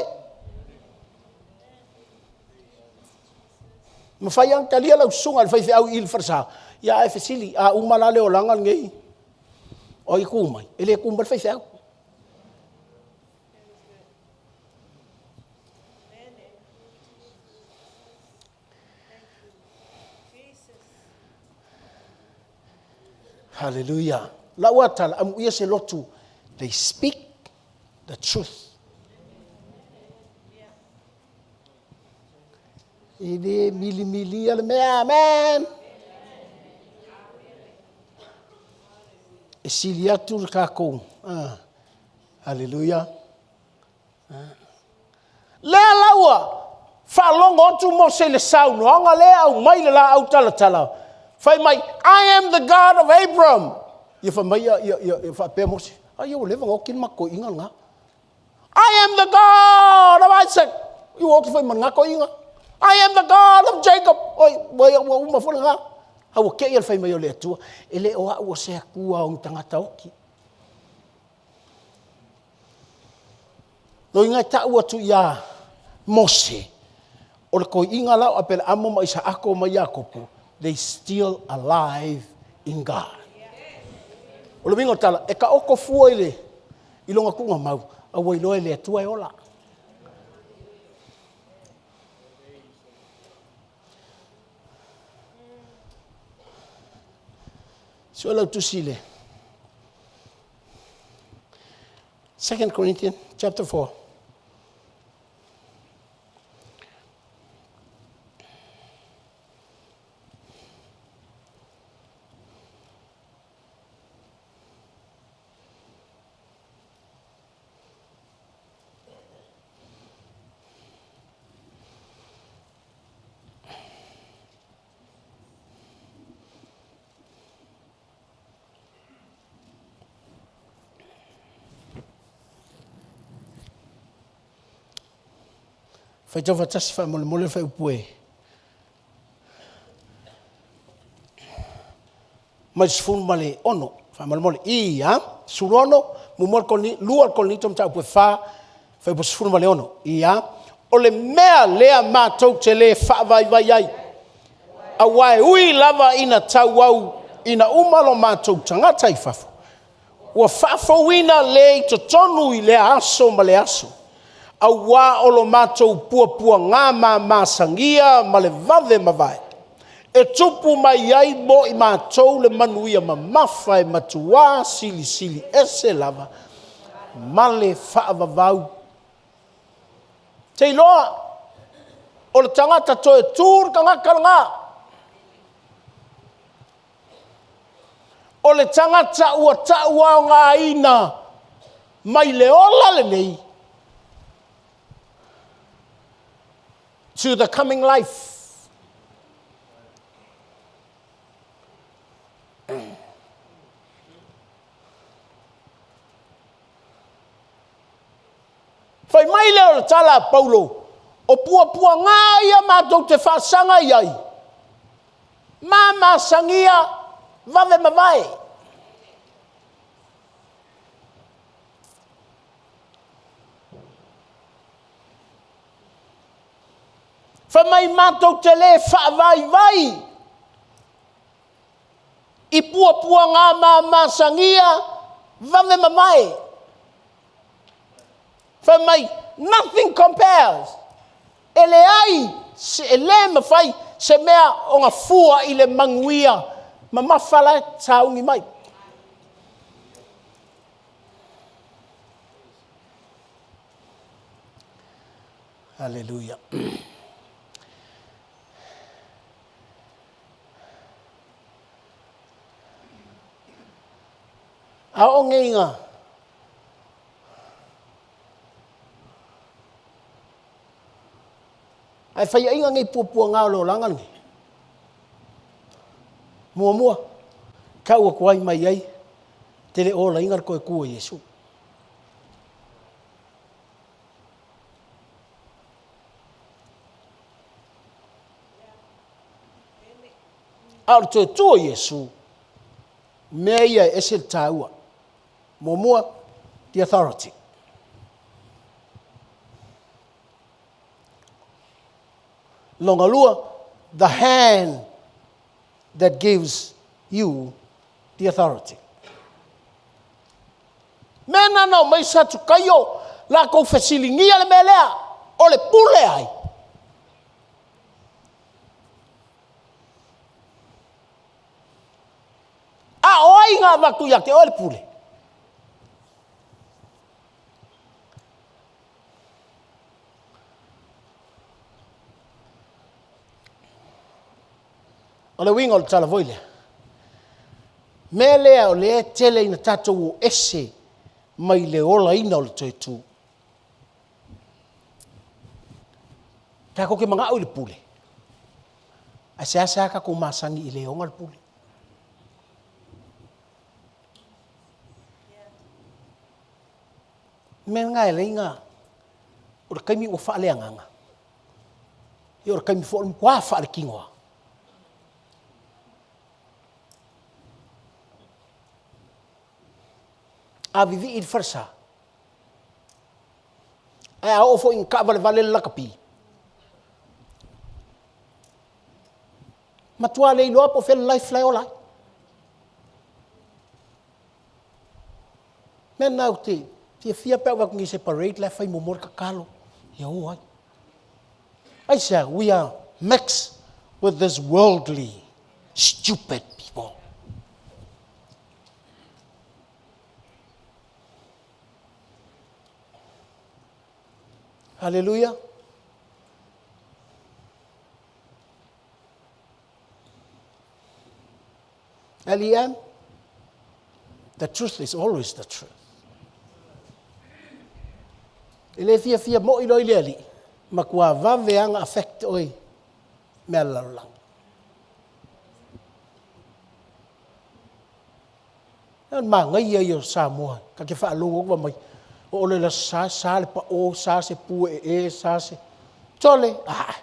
E mafai lava ona talia lau susuga i le faifeau i le falesa, ae fesili, a uma la le olaga lenei, o ai e tu mai? E le tu mai le faifeau. Hallelujah. Lau lava tala, amuia se lotu, they speak the truth. E le milimilia le mea, amen. E sili atu le tatou, ah, hallelujah. Lea la ua faalogo atu Mose i le saunoaga lea e aumai le laau talatala, fai mai, I am the God of Abram. Ia fai mai ia, ia, ia, ia faapea Mose, ai ia ua leva ona oti le matou toeaina lena. I am the God of Isaac. Ia ua oti foi ma lena toeaina. I am the God of Jacob. Oi, ua, ua uma foi lena. A ua te i le fai mai o le Atua, e le o au o se Atua o ni tagata oti. Loiga e tau atu iā Mose, o le toeaina la o Aperaamo ma Isaako ma Iakopo, they still alive in God. O le uiga o le tala, e taoto fua i le i lona tuugamau, a ua iloa e le Atua e ola. Sue lau tusi i le 2 Corinthians chapter 4. Faitau faatasi faamolemole le fuaiupu e mai le 16 faamolemole. Ia, 16, muamua le Korinito, lua le Korinito mataupu e 4, fuaiupu 16. Ia, o le mea lea matou te le faavaivai ai, aua e ui lava ina tauau ina uma lo matou tagata i fafo, ua faafouina le i totonu i lea aso ma lea aso, auā o lo matou puapuagā mamasagia ma le vave mavae, e tupu mai ai mo i matou le manuia mamafa e matuā silisili ese lava ma le faavavau. Te iloa, o le tagata toe tu le tagata lena. O le tagata ua tauaogaina mai le ola lenei to the coming life. Fai mai lea o le tala a Paulo, o puapuagā ia matou te faasaga i ai, mamasagia vave mavae. Fai mai matou te le faavaivai i puapuaga mamasagia vave mamae. Fai mai, nothing compares. E leai, e le mafai se mea o gafua i le manuia mamafa la e sauni mai. Haleluia. A oo nei ina Ae faiaina nei puapuaga o le olaga lenei. Muamua, tau atu ai mai ai, te le olaina le toe tu o Iesu. A o le toe tu o Iesu, mea ia e ese le taua. Muamua, the authority. Lona lua, the hand that gives you the authority. Mea na na omai Satukaio, latou fesiligia le mea lea, o le pule ai. A o ai na avatu ia te oe le pule? O le uiga o le tala foi lea, mea lea o lea e tele ina tatou o ese mai le olaina o le toe tu. Tatou te manao i le pule, ae seasea tatou masani i le ona le pule. O le mea lena e ala ai ona, o le taimi ua faaleagaga, ia o le taimi foi o le matua faaletino lava. A vivii le falesa, ae a oo foi ina taavalevale le lakapi, matua le iloa po o fea le life la e ola ai. O le mea lena ou te fiafia pe a ou vaai atu i nisi e parade la e fai muamua le tatalo ia o ai. Aisea? We are mixed with this worldly stupid people. Hallelujah. L-E-M, the truth is always the truth. E le fiafia moi loa i le alii, matua vave lava ona affect oe i mea a le lalolagi. O le manaia ia o Samoa, ta te faalogo atu fai mai, oo loa i le Aso Sa, sa le pao, sa se pu ee, sa se… Sole, a!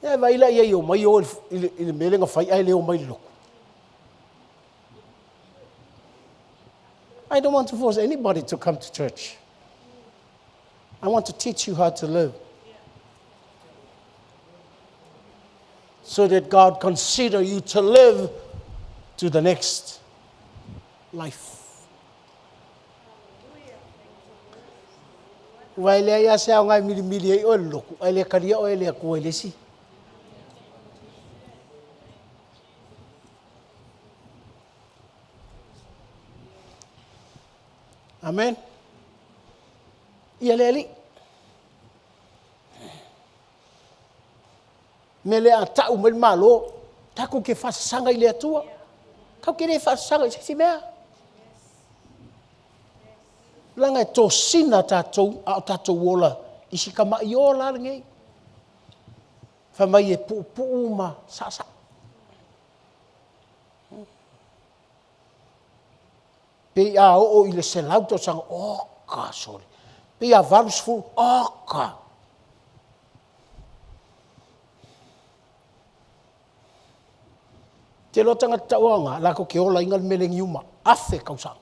Ia vaai la i ai e omai o i le mea lea na fai ae le omai i le lotu. I don't want to force anybody to come to church. I want to teach you how to live. So that God consider you to live to the next life. Aua e leai lava se aoga e milimili ai oe i le lotu, ae le talia oe e le Atua i le isi. Amen. Ia le Alii. Mea lea a tau mai le Malo, tatou te faasasaga i le Atua. Tatou te le faasasaga i se isi mea. Leaga e tosina tatou a o tatou ola i si tamai ola lava lenei. Fai mai e puupuu ma saasaa. Pei a oo i le 100 tausaga, oka sole, pei a 80, oka. Te iloa tagata tauaoga latou te olaina le meleniuma afe tausaga.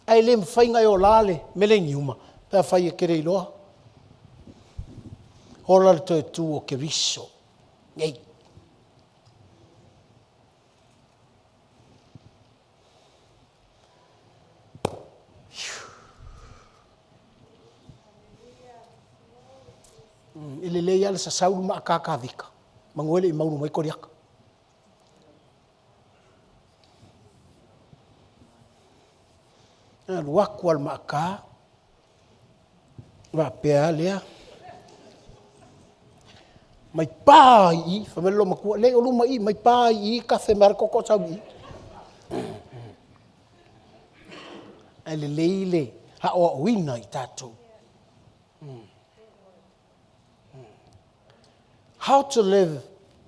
Ae Ae le mafai ona e olā le meleniuma pe afai e te le iloa. Ola le toe tu o Keriso nei. E lelei lava le sasau le maa kakavika, manu e le i maunu mai Koliata. E alu atu lava le maa ta, faapea lava lea, mai pa lava i i, fai mai le loomatua, leai o luma i i, mai pa i i tafe mai lava le toto sau i i. Ae lelei le aoaoina i tatou. How to live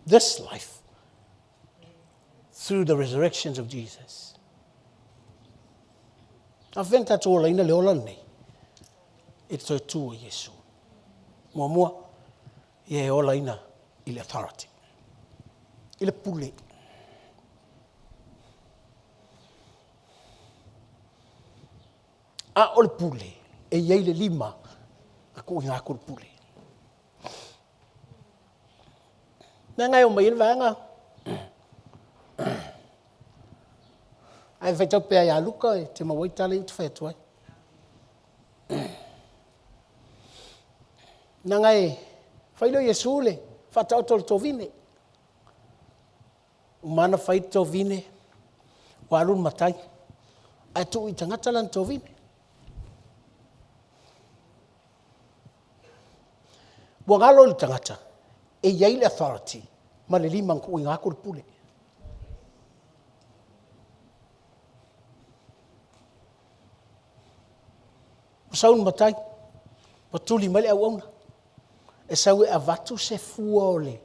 this life through the resurrections of Jesus. A fea na tatou olaina le ola lenei? I le toe tu o Iesu. Muamua, ia e olaina i le authority, i le pule. A o le pule, e i ai le lima na tuuina atu le pule. Leaga e omai ai le vaega ae faitau pea ia Luka e te maua ai tala ia ou te fai atu ai. Leaga e fai lea o Iesu le faataoto o le tovine. Uma lava ona fai le tovine, ua alu le matai ae tuu i tagata lana tovine. Ua galo i le tagata e i ai le authority ma le lima na tuuina atu le pule. Ua sau le matai, ua tuli mai le auauna, e sau e avatu se fua o le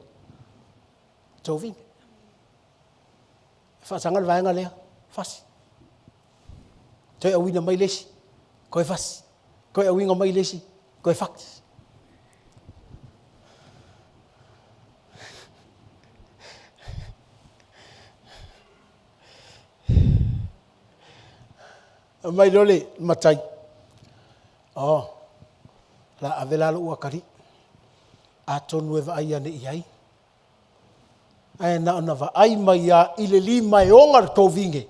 tovine. E faasaga le vaega lea, fasi. Toe auina mai le isi, toe fasi. Toe auina mai le isi, toe fasi. Aumai loa le matai, oh, o le a ave la lou atalii, atonu e vaai ane i ai. Ae na ona vaai mai lava i le lima e ona le tovine,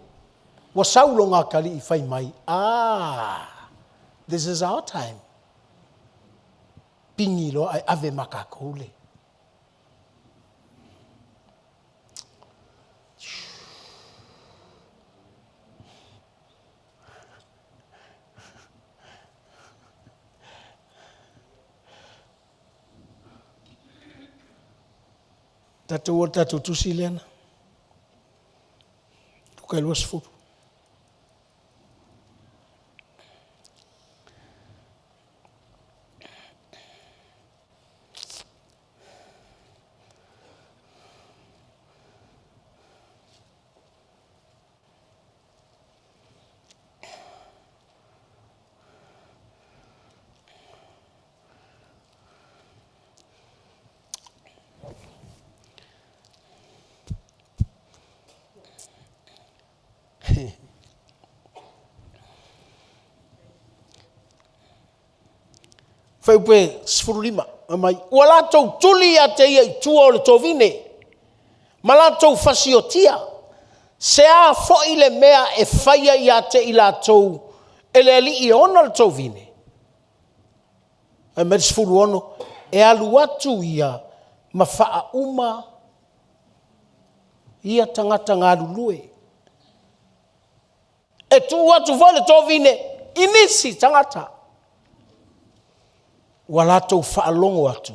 ua sau lona atalii fai mai, ah, this is our time. Pigi loa ae ave ma tatou le Tatou o i le tatou tusi lea na Luka e 20. Fuaiupu 15, fai mai, ua latou tuli ia te ia i tua o le tovine, ma latou fasiotia, se a foi le mea e faia ia te i latou e le alii e ona le tovine? Fai mai le 16, e alu atu ia ma faauma ia tagata galulue. E tuu atu foi le tovine i nisi tagata ua latou faalogo atu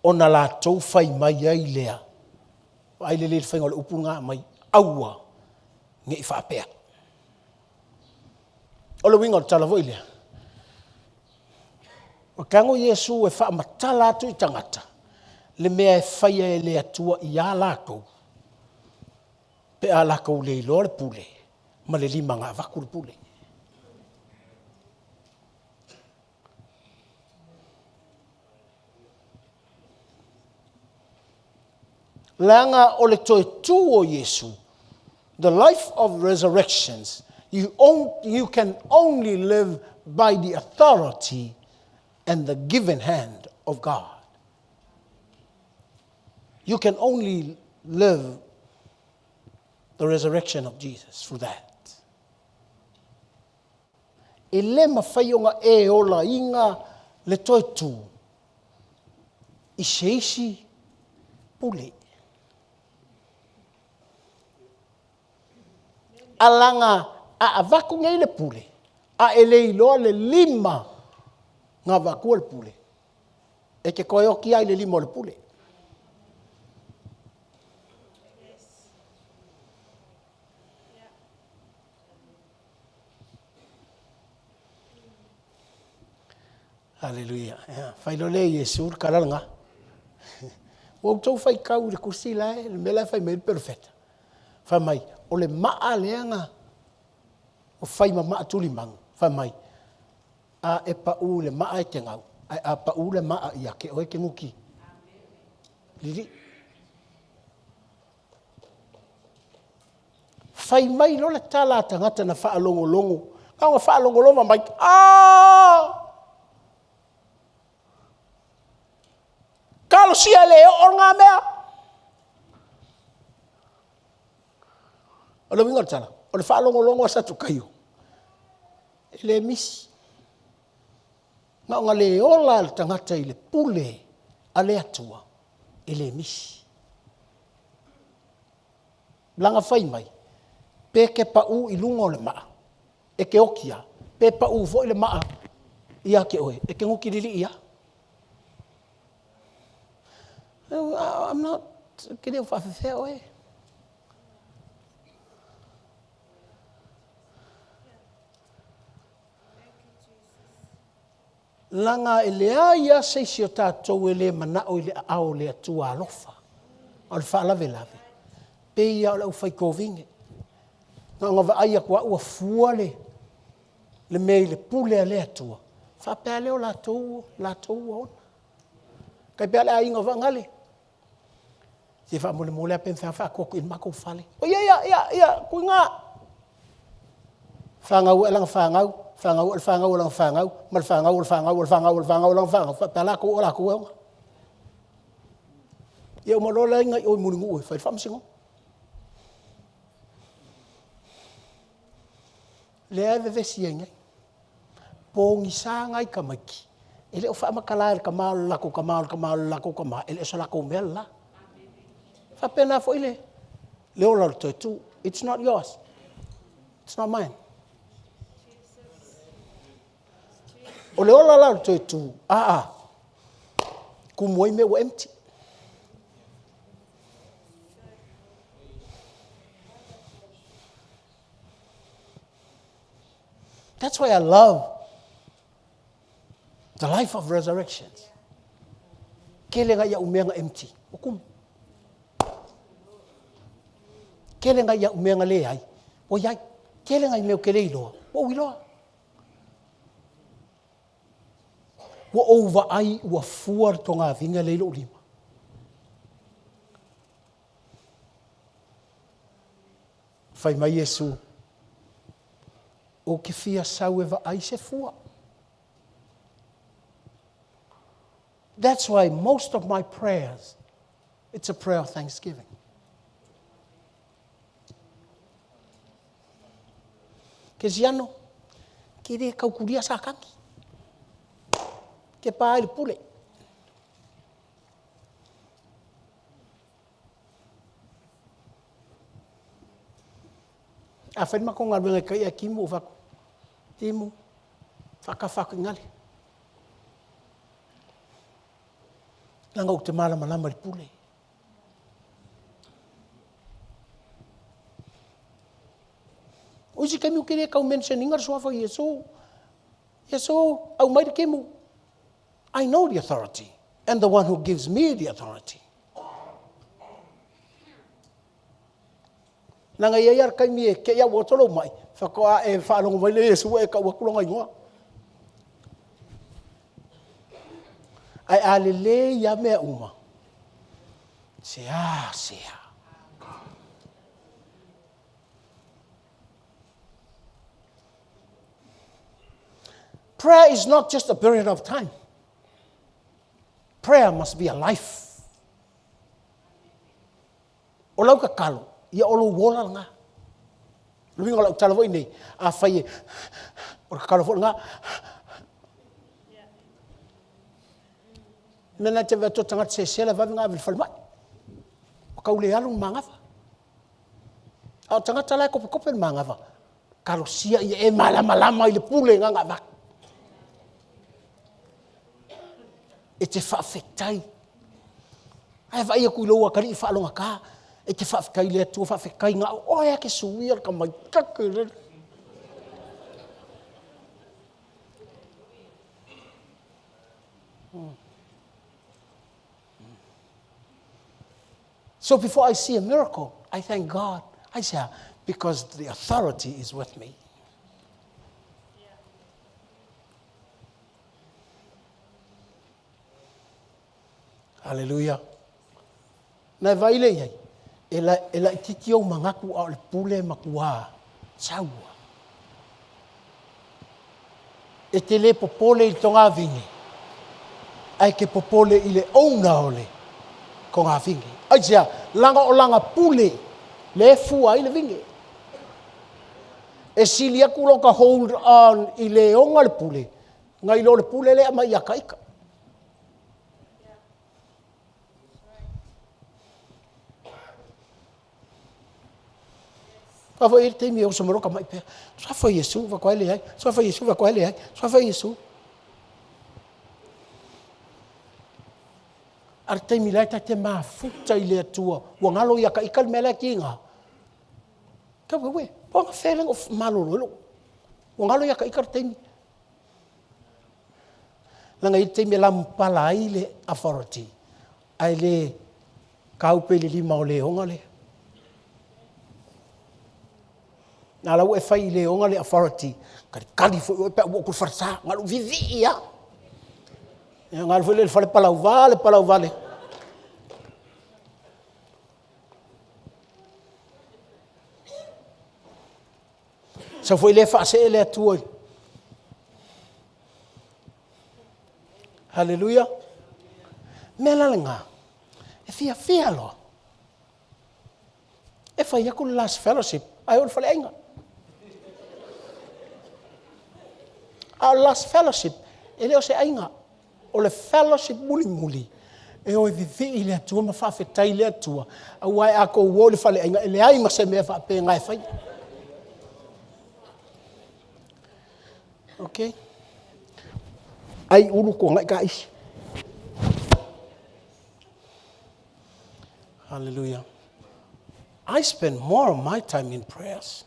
ona latou fai mai ai lea. Vaai lelei i le faiga o le upu lena e aumai, aua ne i faapea. O le uiga o le tala foi lea, ua tago Iesu e faamatala atu i tagata le mea e faia e le Atua ia latou pe a latou le iloa le pule ma le lima na avatu le pule. Leaga o le toe tu o Iesu, the life of resurrections, You, on, you can only live by the authority and the given hand of God. You can only live the resurrection of Jesus through that. E le mafai ona e olaina le toe tū i se isi pule. Alaga a avatu nei le pule, a e le iloa le lima na avatua le pule, e te toe oti lava i le lima o le pule. Haleluia. Ia, fai loa lea e Iesu le tala lena. Ua outou faitau i le tusi la e, le mea la e fai mai ai le perofeta. Fai mai, o le maa lea na ua fai ma maa tulimanu, fai mai, a e pau i le maa e te gau, ae a pau le maa ia te oe e te guti. Lilii. Fai mai loa le tala a tagata na faalogologo, na ona faalogologo mai, Aa! Talosia e le oo lena mea. O le uiga o le tala, o le faalogologo a Satukaio, e le misi. Na ona le ola lava o le tagata i le pule a le Atua, e le misi. Lana fai mai, pe te pau i luga o le maa, e te oti lava, pe pau foi le maa ia te oe, e te gutililii lava. I'm not, ou te le o faafefea oe. Leaga e leai lava se isi o tatou e le manao i le aao o le Atua alofa. A o le faalavelave, e pei lava o le aufai tovine, na ona vaai atu lava ua fua le mea i le pule a le Atua, faapea lava lea o latou, latou ua ola. E tai pei lava o le aiga o Fagalele, se faamolemole lava pe mafai ona faatu atu i i le matou fale. Ia, ia, ia, tuina. Fanau ae lana fanau, fanau ae le fanau a lana fanau, ma le fanau o le fanau o le fanau o le fanau a lana fanau, faapea latou o latou e ona. Ia uma loa le aiga i o i Mulinuu e fai le faamasinoga. Lea e vevesi ai nei. Pogisa nai tamaiti, e le o faamatala e le tama o le latou tama o le tama o le latou tama, e le o se latou mea le la. E faapena foi le ola o le toe tu. It's not yours, it's not mine. O le ola la o le toe tu, aa, tumu ai mea ua empty. That's why I love the life of resurrections. Tele nai au mea na empty, ua tumu. Tele nai au mea na leai, ua iai. Tele nai mea ou te le iloa, ua ou iloa. Ua ou vaai ua fua le togafina lea i lou lima. Fai mai Iesu, Ou te fia sau e vaai se fua. That's why most of my prayers, it's a prayer of thanksgiving. Kesiano, ke le tautulia Satani. Ke pa ai le pule. A fai le matou galuega e tai timu, ou fai atu, Timu, faatafa atu i gale. Leaga ou te malamalama i le pule. O isi taimi ou te le tau mention ina le suafa o Iesu. Iesu, aumai le timu. I know the authority and the one who gives me the authority. Leaga e i ai lava le taimi e te i lava ua oto lou mai, faatoa e faalogo mai lea i Iesu ua e tau atu lona igoa. Ae a lelei lava mea uma, seasea. Prayer is not just a period of time. Prayer must be a life. O lau tatalo, ia o lou ola lena. O le uiga o lau tala foi nei, afai e, o le tatalo foi lena. O le mea lena e te vaai atu ai o tagata sese e vave ona ave i le falemai. Ua tau le alu le manava. A o tagata la e topetope le manava, talosia ia e malamalama i le pule lena na avatu. E te faafetai. Ae vaai atu i lou atalii faalogogata, e te faafetai i le Atua, faafetai na o oe lava e te suia le tamaititi lea. So before I see a miracle, I thank God. Aisea? Because the authority is with me. Hallelujah. Na e vaai lea i ai, e, la, e laititi ou manatu a o le pule matua saua. E te le popole i le togavine, ae e te popole i le owner o le togavine. Aisea? Leaga o lana pule lea e fua ai le vine. E sili atu lota hold on i le ona le pule, nai lo le pule lea e aumai ia ta ita. Aua foi e i ai le taimi e oso mai loa tamai pea. Suafa o Iesu, fai atu ai, leai. Suafa o Iesu, fai atu ai, leai. Suafa o Iesu. A le taimi la e ta te mafuta i le Atua, ua galo ia ta ita le mea la e tiga. Tau ue, po o gafea lea na ou malolo ai lou. Ua galo ia ta ita le taimi. Leaga e i ai le taimi e lamupala ai le authority, ae le kaupe i le lima o le ona le. Na la ua e fai i le ona le authority, kalikali foi oe pe a ou oo atu i le falesa, na o lou vivii lava. Ia ona alu foi lea i le fale palauva le palauvale. Sau foi lea faasee le Atua i Haleluia. Mea la lena, e fiafia loa. E fai atu le last fellowship ae o i le faleaiga. A o le last fellowship, e le o se aiga. O le fellowship mulimuli, e o e vivii i le Atua ma faafetai i le Atua, aua a tou o i le faleaiga, e leai ma se mea faapena e faia. Okay? Ai ulu tuanai ta aisi. Hallelujah. I spend more of my time in prayers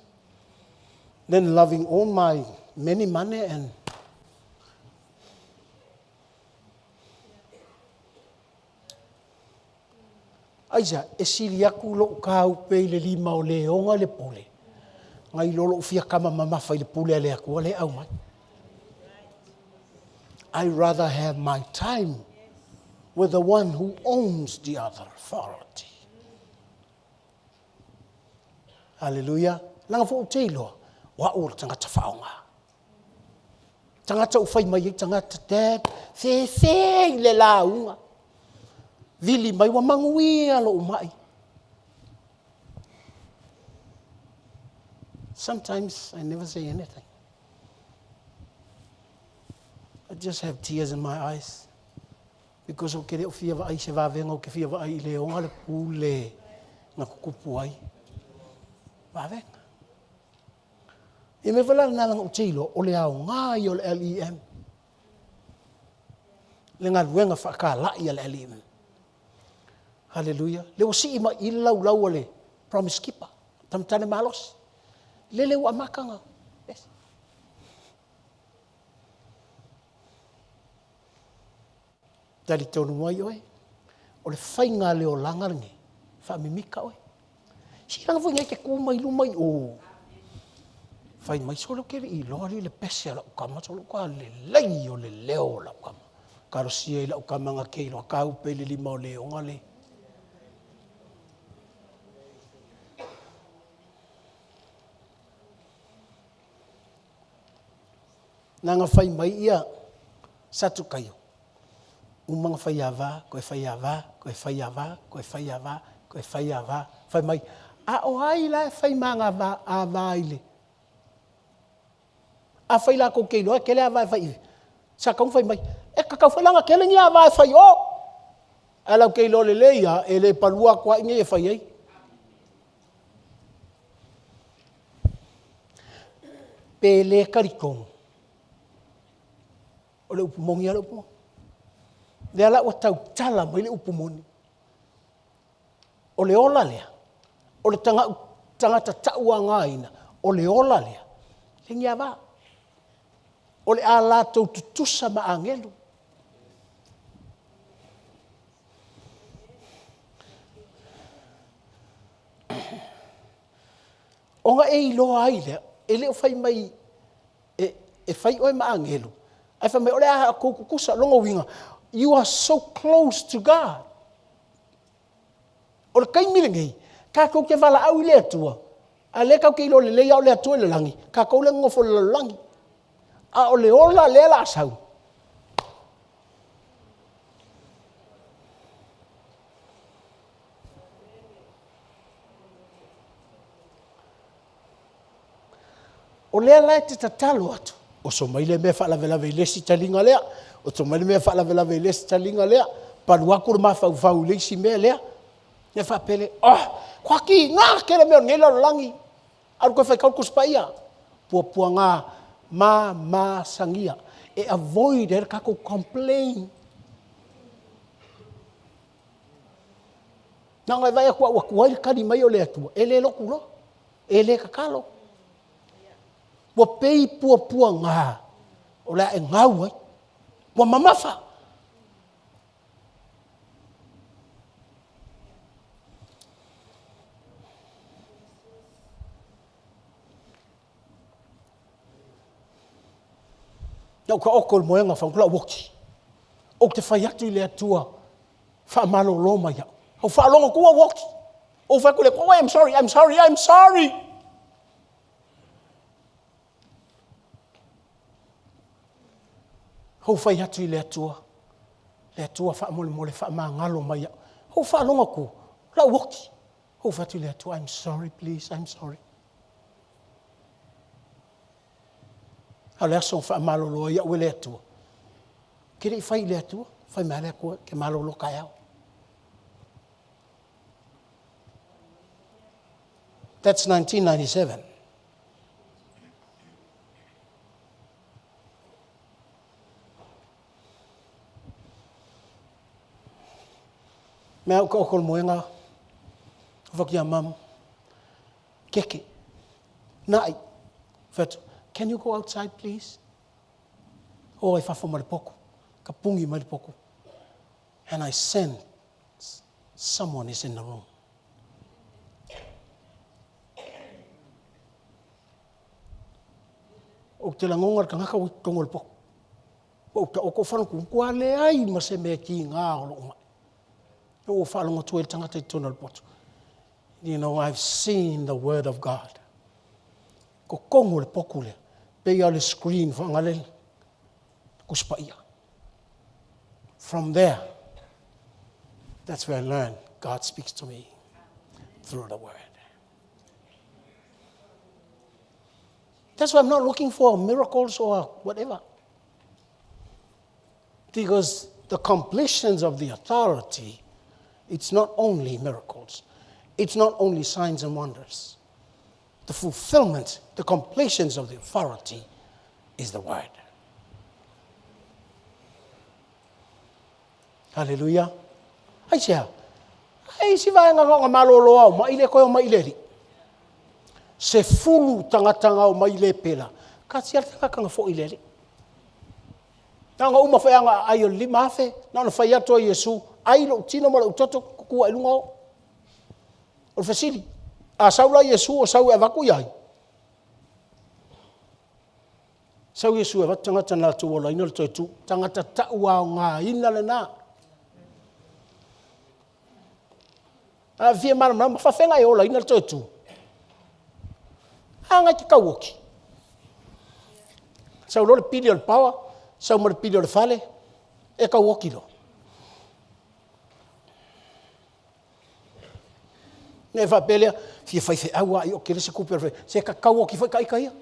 than loving all my many money and Aisea? E sili atu lou tāupe i le lima o le ona le pule, nai lo lou fia tama mamafa i le pule a le Atua lea e aumai. I rather have my time with the one who owns the other authority. Hallelujah. Leaga foi ou te iloa, o au o le tagata faaaoga. Tagata ua fai mai ai tagata, Dad, fefe i le lauga. Vili mai ua manuia lou mai. Sometimes I never say anything. I just have tears in my eyes. Because ou te le o fia vaai i se vavega, ou te fia vaai i le ona le pule na tutupu ai. Vavega. Ia mea foi la lena leaga ou te iloa, o le aoga ia o le LEM. Le galuega faatalai a le LEM. Haleluia. Lea ua sii mai i le laulau a le Promise Keeper, tamatane malosi. Lele ua amata ona. Yes. Talitonu mai oe, o le faiga a le olaga lenei, faamimita oe. Silaga foi nei te tu mai luma i o. Fai mai, sole ou te le i iloa alii le pese a lau tama, sole ua lelei o le leo o lau tama. Talosia i lau tama na te iloa kaupe i le lima o le ona le. Na fai mai ia Satukaio, uma na fai ava, koe fai ava, koe fai ava, koe fai ava, koe fai ava, fai mai, a o ai la e fai ma nga ava i le. Afai lakou te iloa e tele ava e fai i, sa tatau ona fai mai, e tatau foi la ona tele ni ava e fai i o. Ae latou te iloa lelei lava, e le palua atu lava i inei e fai ai. Pe le talitonu, o le upu moni lava le upu moni. O lea la ua tautala mai le upu moni. O le ola lea, o le tagata tauaogaina, o le ola lea, e leai ni ava. O le a latou tutusa ma agelu. Ona e iloa ai lea, e le o fai mai e fai oe ma agelu, ae fai mai o le a outou tutusa. O lona uiga, you are so close to God. O le taimi lenei, tatou te valaau i le Atua, a o lea tatou te iloa lelei lava o le Atua e i le lagi, tatou lea e nonofo i le lalolagi. A o le ola lea o le a sau, O lea la e te tatalo atu, oso mai lea mea e faalavelave i le isi taliga lea, oso mai le mea e faalavelave i le isi taliga lea, palu atu le mafaufau i le isi mea lea, ona faapea lea, oh, ua tiga tele mea o lenei lalolagi. Alu toe faitau le Tusi Paia, puapuaga mamasagia, e avoid ai le tatou complain. Na ona e vaai atu lava ua tuai le tali mai o le Atua, e le lotu loa, e le tatalo. Ua pei puapuaga o le a e gau ai, ua mamafa. Na ou taoto i le moega fai atu lau oti, ou te fai atu i le Atua, faamalolo mai au. Ou faalogo atu ua oti. Ou fai atu i le Atua, I'm sorry, I'm sorry, I'm sorry. Ou fai atu i le Atua, le Atua faamolemole faamagalo mai au. Ou faalogo atu, lau oti. Ou fai atu i le Atua, I'm sorry please, I'm sorry. A o le aso na faamalolo ai au e le Atua, ou te le i fai i le Atua, fai mai lava le Atua, e te malolo taeao. That's 1997. Mea au taoto o le moega, ou fai atu ia mum, keke, na'i, fai atu, can you go outside please? O ai fafo ma le potu, tapuni mai le potu. And I sense someone is in the room. Ou te lagona le tagata ua i totonu o le potu. Ua ou taoto ou faalogo atu, ua matua leai ma se mea tiga o lou mai. Ua ou faalogo atu ai le tagata i totonu o le potu. You know, I've seen the word of God. Totonu o le potu lea, pei lava o le screen fagalele, Tusi Paia. From there, that's where I learned God speaks to me through the word. That's why I'm not looking for miracles or whatever. Because the completions of the authority, it's not only miracles. It's not only signs and wonders. The fulfillment, the completions of the authority is the word. Hallelujah. Aisea? Ai isi vaega na ona malolo ao mai le koe o mai le alii. 10 tagata na omai i lepela, tasi lava le tagata na foi i le Alii. Na ona uma foi lava ona aai o le 5,000, na ona fai atu lava o Iesu, ai lou tino ma lou toto, tutu ae i luga o. O le fesili, a sau la Iesu o sau e avatu ia ai? Sau Iesu e avatu tagata na latou olaina le toe tu. Tagata tauaogaina lena. A fia malamalama, faafefea ona e olaina le toe tu? A na e te tauoti. Sau loa le pili o le power, sau ma le pili o le fale, e tau oti loa. Ona e faapea lea, e fia faifeau lava ou te tele se tupe o le faifeau. Se ta te tau oti foi ita ia.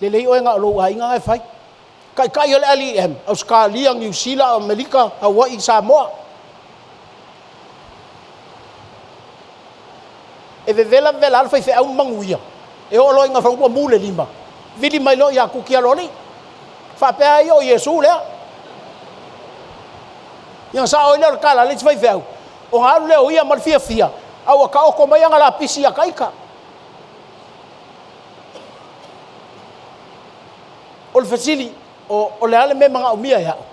Lelei oe na o lou aiga na e fai. Taitai o le LEM, Ausetalia, Niu Sila, Amerika, Hawaii, Samoa. E vevela vevela lava le faifeau ma manuia, e oo loa ina ua mu le lima, vili mai loa ia Kuki Aloalii, faapea ai o Iesu lea. Ia ona sao ai lea o le tala a le isi faifeau, ona alu lea o ia ma le fiafia, a ua taoto mai ana lapisi ia ita. O le fesili, o le a le mea e manaomia e au?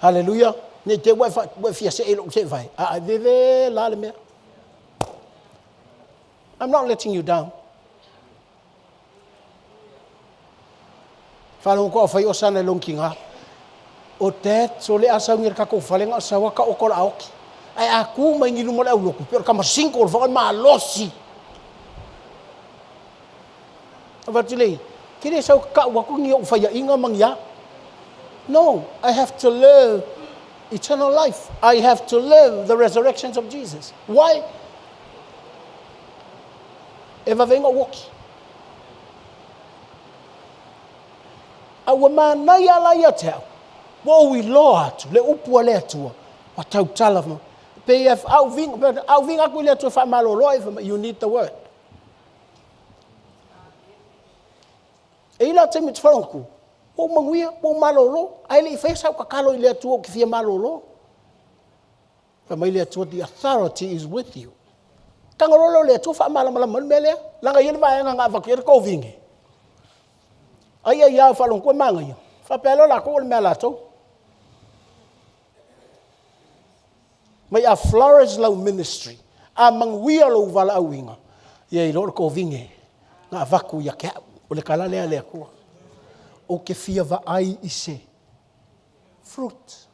Haleluia! Ne i te i ua e fia see i lou seevae, a e vevela lava le mea. I'm not letting you down. Faalogo atu a o fai osana i lona tina. O dad, so le a sau nei i le tatou fale na o sau lava taoto o le a oti. Ae a tu mai nei i luma o le aulotu, pei o le tama single foi lea malosi. Avatu le, ke le sau tau atu ni ou faiaina ma ni a. No, I have to live eternal life. I have to live the resurrections of Jesus. Why? E vave ai ona ou oti. A ua manaia la ia te au, ua ou iloa atu le upu a le Atua, ua tautala mai. Pei e a ou viga atu i le Atua e faamalolo ai, fai mai, you need the word. E i ai la taimi ou te faalogo atu, ua ou manuia, ua ou malolo, ae le i faia sau tatalo i le Atua ou te fia malolo. Fai mai le Atua, the authority is with you. Tago loa lea o le Atua faamalamalama mai le mea lea, leaga e i ai le vaega na avatu i ai le tovine. Ai ai lava faalogo atu e manaia, faapea lea o latou o le mea a latou. Mai a flourish lau ministry, a manuia lou valaauina, ia iloa o le tovine na avatu ia te au. O le tala lea a le Atua. Ou te fia vaai i se fruit.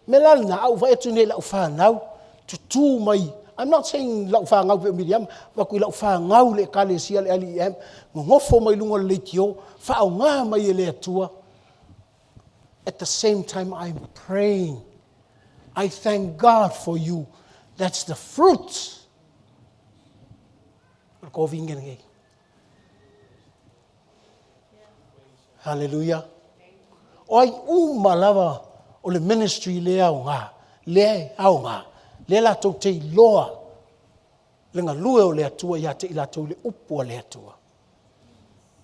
Mea la lena, a ou vaai atu nei i lau fanau, tutu mai, I'm not saying lau fanau pei o Miriama, vaai atu i lau fanau i le Ekalesia a le LEM, nonofo mai luga o le leitio, faaaoga mai e le Atua. At the same time, I'm praying. I thank God for you. That's the fruit. O le kovine lenei. Haleluia. O ai uma lava o le ministry le aoga, lea e aoga, lea latou te iloa le galue o le Atua ia te i latou i le upu a le Atua.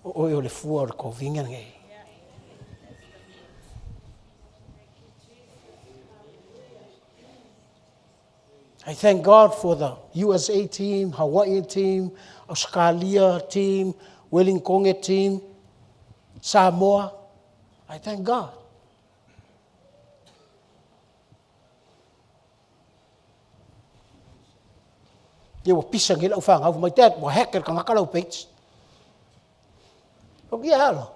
O oe o le fua o le kovine lenei. I thank God for the USA team, Hawaii team, Australia team, Wellington team, Samoa. I thank God. Ia ua pisa nei lau fanau, fai mai, Dad, ua hack e le tagata lau page. O ia alo.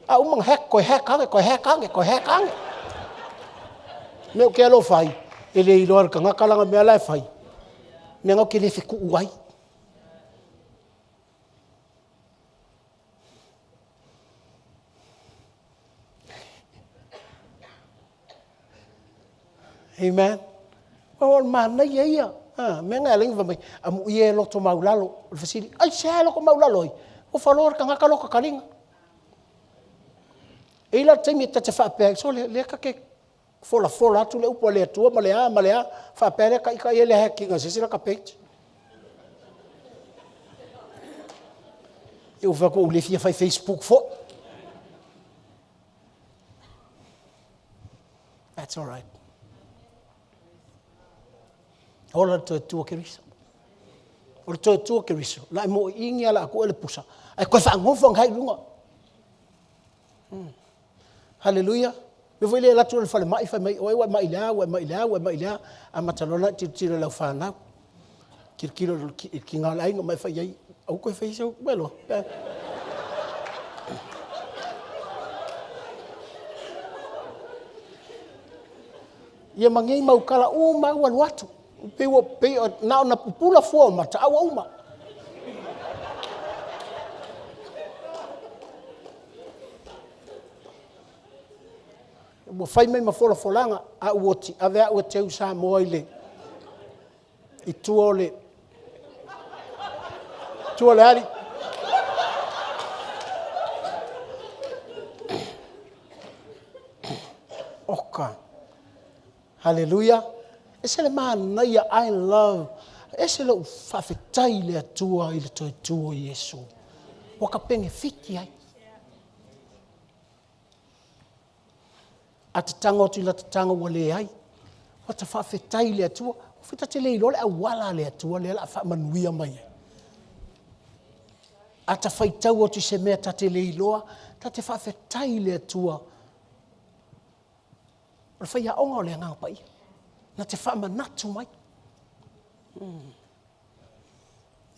A uma na hack, koe hack ane, koe hack ane, koe hack ane. Mea o ke alofa ai, e le iloa le tagata lana mea la e fai. Mea na ou te le fetuu ai. Amen. O le manaia ia. A, mea na e ala mai, amuia e loto maulalo. O le fesili, aisea e loto maulalo ai? Ua faloa le tagata lota taliga. E i ai la le taimi e ta te faapea ai, sole, lea ta te folafola atu le upu a le Atua ma le a ma le a, faapea lea ita ia le hack ina e se isi lata page. Ia ua fai atu ua ou le fia fai Facebook foi. That's all right. Ola le toe tua Keriso. O le toe tua Keriso, la e moʻiigi a la aku e le pusa, ae toe faanofo ngai i luga. Haleluia. Mea foi lea e alu atu i le falemai fai mai oe ua e mai i le a, ua e mai i le a, ua e mai i le a, amata loa ona tilotilo i lau fanau, tilotilo i le tiga o le aiga ma e fai i ai, aua toe faia se upu. Ua iloa? Ia ma nei mau tala uma lava ua alu atu, pei ua pei na ona pupula fua o mata a ua uma. Ua fai mai ma folafolaga, a ua oti, ave au e teu i Samoa i le, i tua o le, tua o le alii. Oka, haleluia. E ese le manaia, I love, e ese lou faafetai i le Atua i le toe tu o Iesu. Ua ta penefiti ai. A ta tago atu i lata tago ua leai, ua ta faafetai i le Atua. Ta te le iloa le auala a le Atua lea o le a faamanuia mai ai. A ta faitau atu i se mea ta te le iloa, ta te faafetai i le Atua. O le faiaoga o le Agaga Paia, na te faamanatu mai.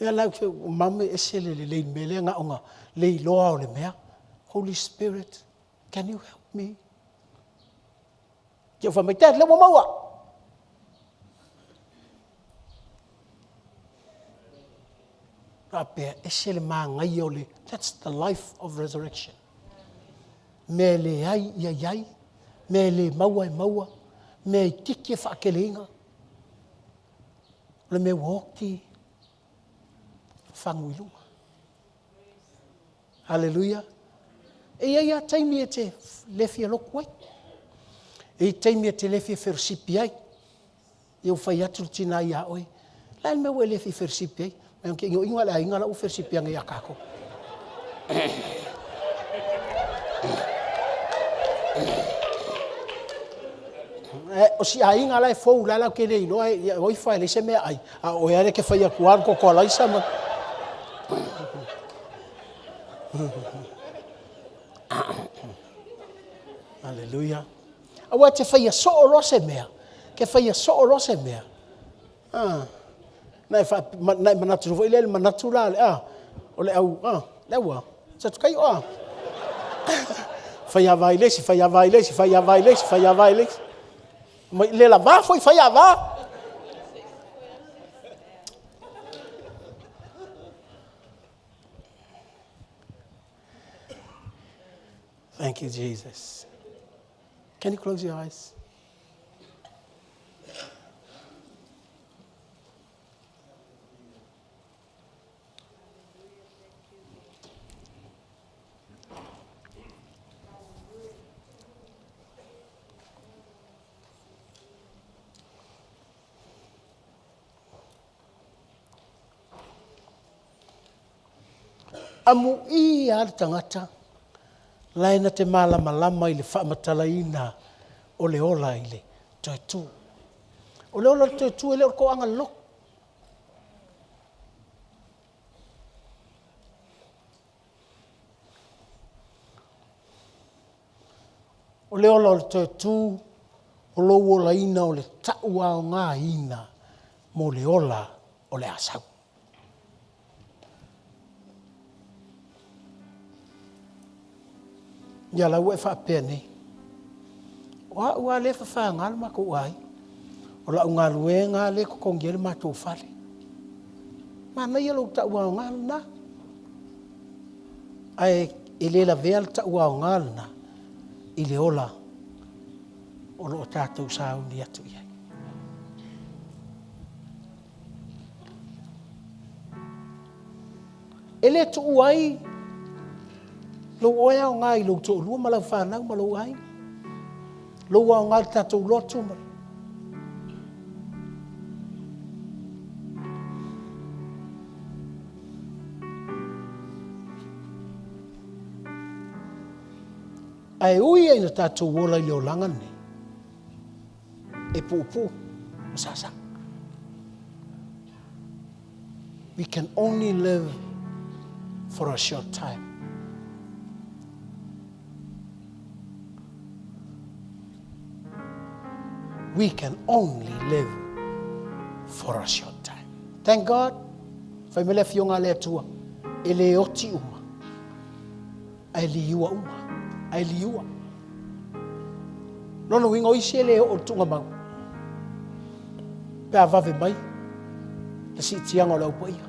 Ia la mama e ese le lelei i le mea lea na ona le iloa lava o le mea. Holy Spirit, can you help me? Te i ua fai mai, Dad, lea ua maua. Faapea, ese le manaia o le, that's the life of resurrection. Mea e leai ia i ai, mea e le maua e maua, mea itiiti e faateleina. O le mea ua oti, fafagu i luga. Haleluia! E i ai lava taimi e te le fia lotu ai, e i ai taimi e te le fia felosipi ai. Ia ua fai atu le tina ia oe, o le a le mea ua e le fia felosipi ai? Fai mai, ou te inoino lava i le aiga la ua felosipi ane ia tatou. O si aiga la e fou la e latou te le iloa e o ifo lava e leai se meaai, a o oe lava lea e te fai atu lava le toto alaisa ma… Aleluia. Aua e te faia soo loa se mea, e te faia soo loa se mea, a, ona e manatu foi lea i le manatu la o le au, le au a, Satukaio a. Faiava i le isi, faiava i le isi, faiava i le isi, faiava i le isi. Le lava foi faiava. Thank you, Jesus. Can you close your eyes? Amuia lava le tagata la e na te malamalama i le faamatalaina o le ola i le toe tu. O le ola i le toe tu e le o le toaga loloto. O le ola o le toe tu, o lou olaina o le tauaogaina mo le ola o le a sau. Ia la ua e faapea nei, o au lava lea e fafaga le matou aiga, o lau galuega lava lea e totogi ai le matou fale. Manaia lou tauaoga lena, ae e le lavea le tauaoga lena i le ola o lo o tatou sauni atu i ai. E le tuua ai lou oe aoga i lou toalua ma lau fanau ma lou aiga, lou aoga i le tatou lotu ma Ae ui lava ina tatou ola i le olaga lenei, e puupuu ma sasa. We can only live for a short time. We can only live for a short time. Thank God, fai mai le Afioga a le Atua, e le oti uma, ae liua uma, ae liua. Lona uiga o isi e le oo i le tuugamau, pe a vave mai le siitiaga o le Au Paia.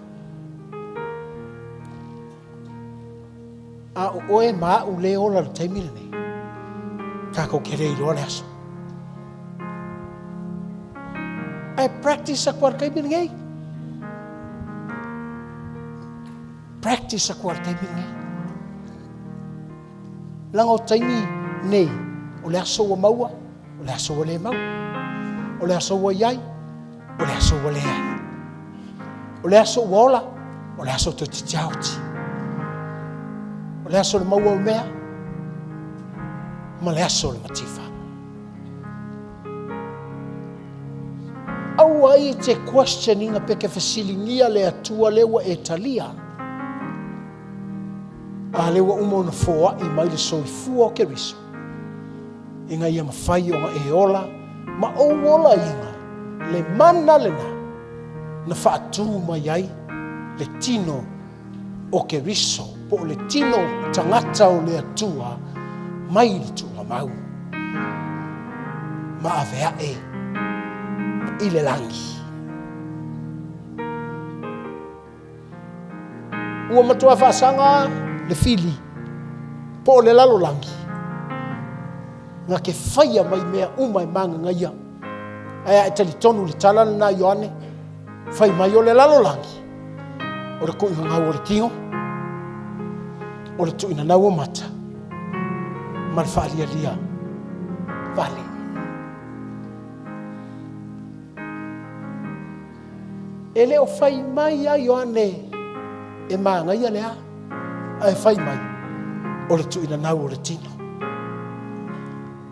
A o oe ma a'u lea e ola i le taimi lenei, tatou te le iloa le aso. Ae practice atu lava i le taimi lenei. Practice atu lava i le taimi lenei. Leaga o taimi nei, o le aso ua maua, o le aso ua le maua. O le aso ua i ai, o le aso ua leai. O le aso ua ola, o le aso toeitiiti lava oti. O le aso o le maua o mea, ma le aso o le mativa. Aua e te question ina pe ke fesiligia le Atua lea ua e talia. A lea ua uma ona foai mai le soifua o Keriso ina ia mafai ona e ola ma ou olaina le mana lena na faatu mai ai le tino o Keriso, po o le tino tagata o le Atua mai le tuugamau ma ave ae i le lagi. Ua matua faasaga le fili po o le lalolagi na ke faia mai mea uma e magagaia. Ae a e talitonu i le tala lena a Ioane, fai mai o le lalolagi, o le tuuina o le tino, o le tuuina nau o mata, ma le faalialia vale. E le o fai mai a Ioane e magaia le a, ae fai mai o le tuuinanau o le tino.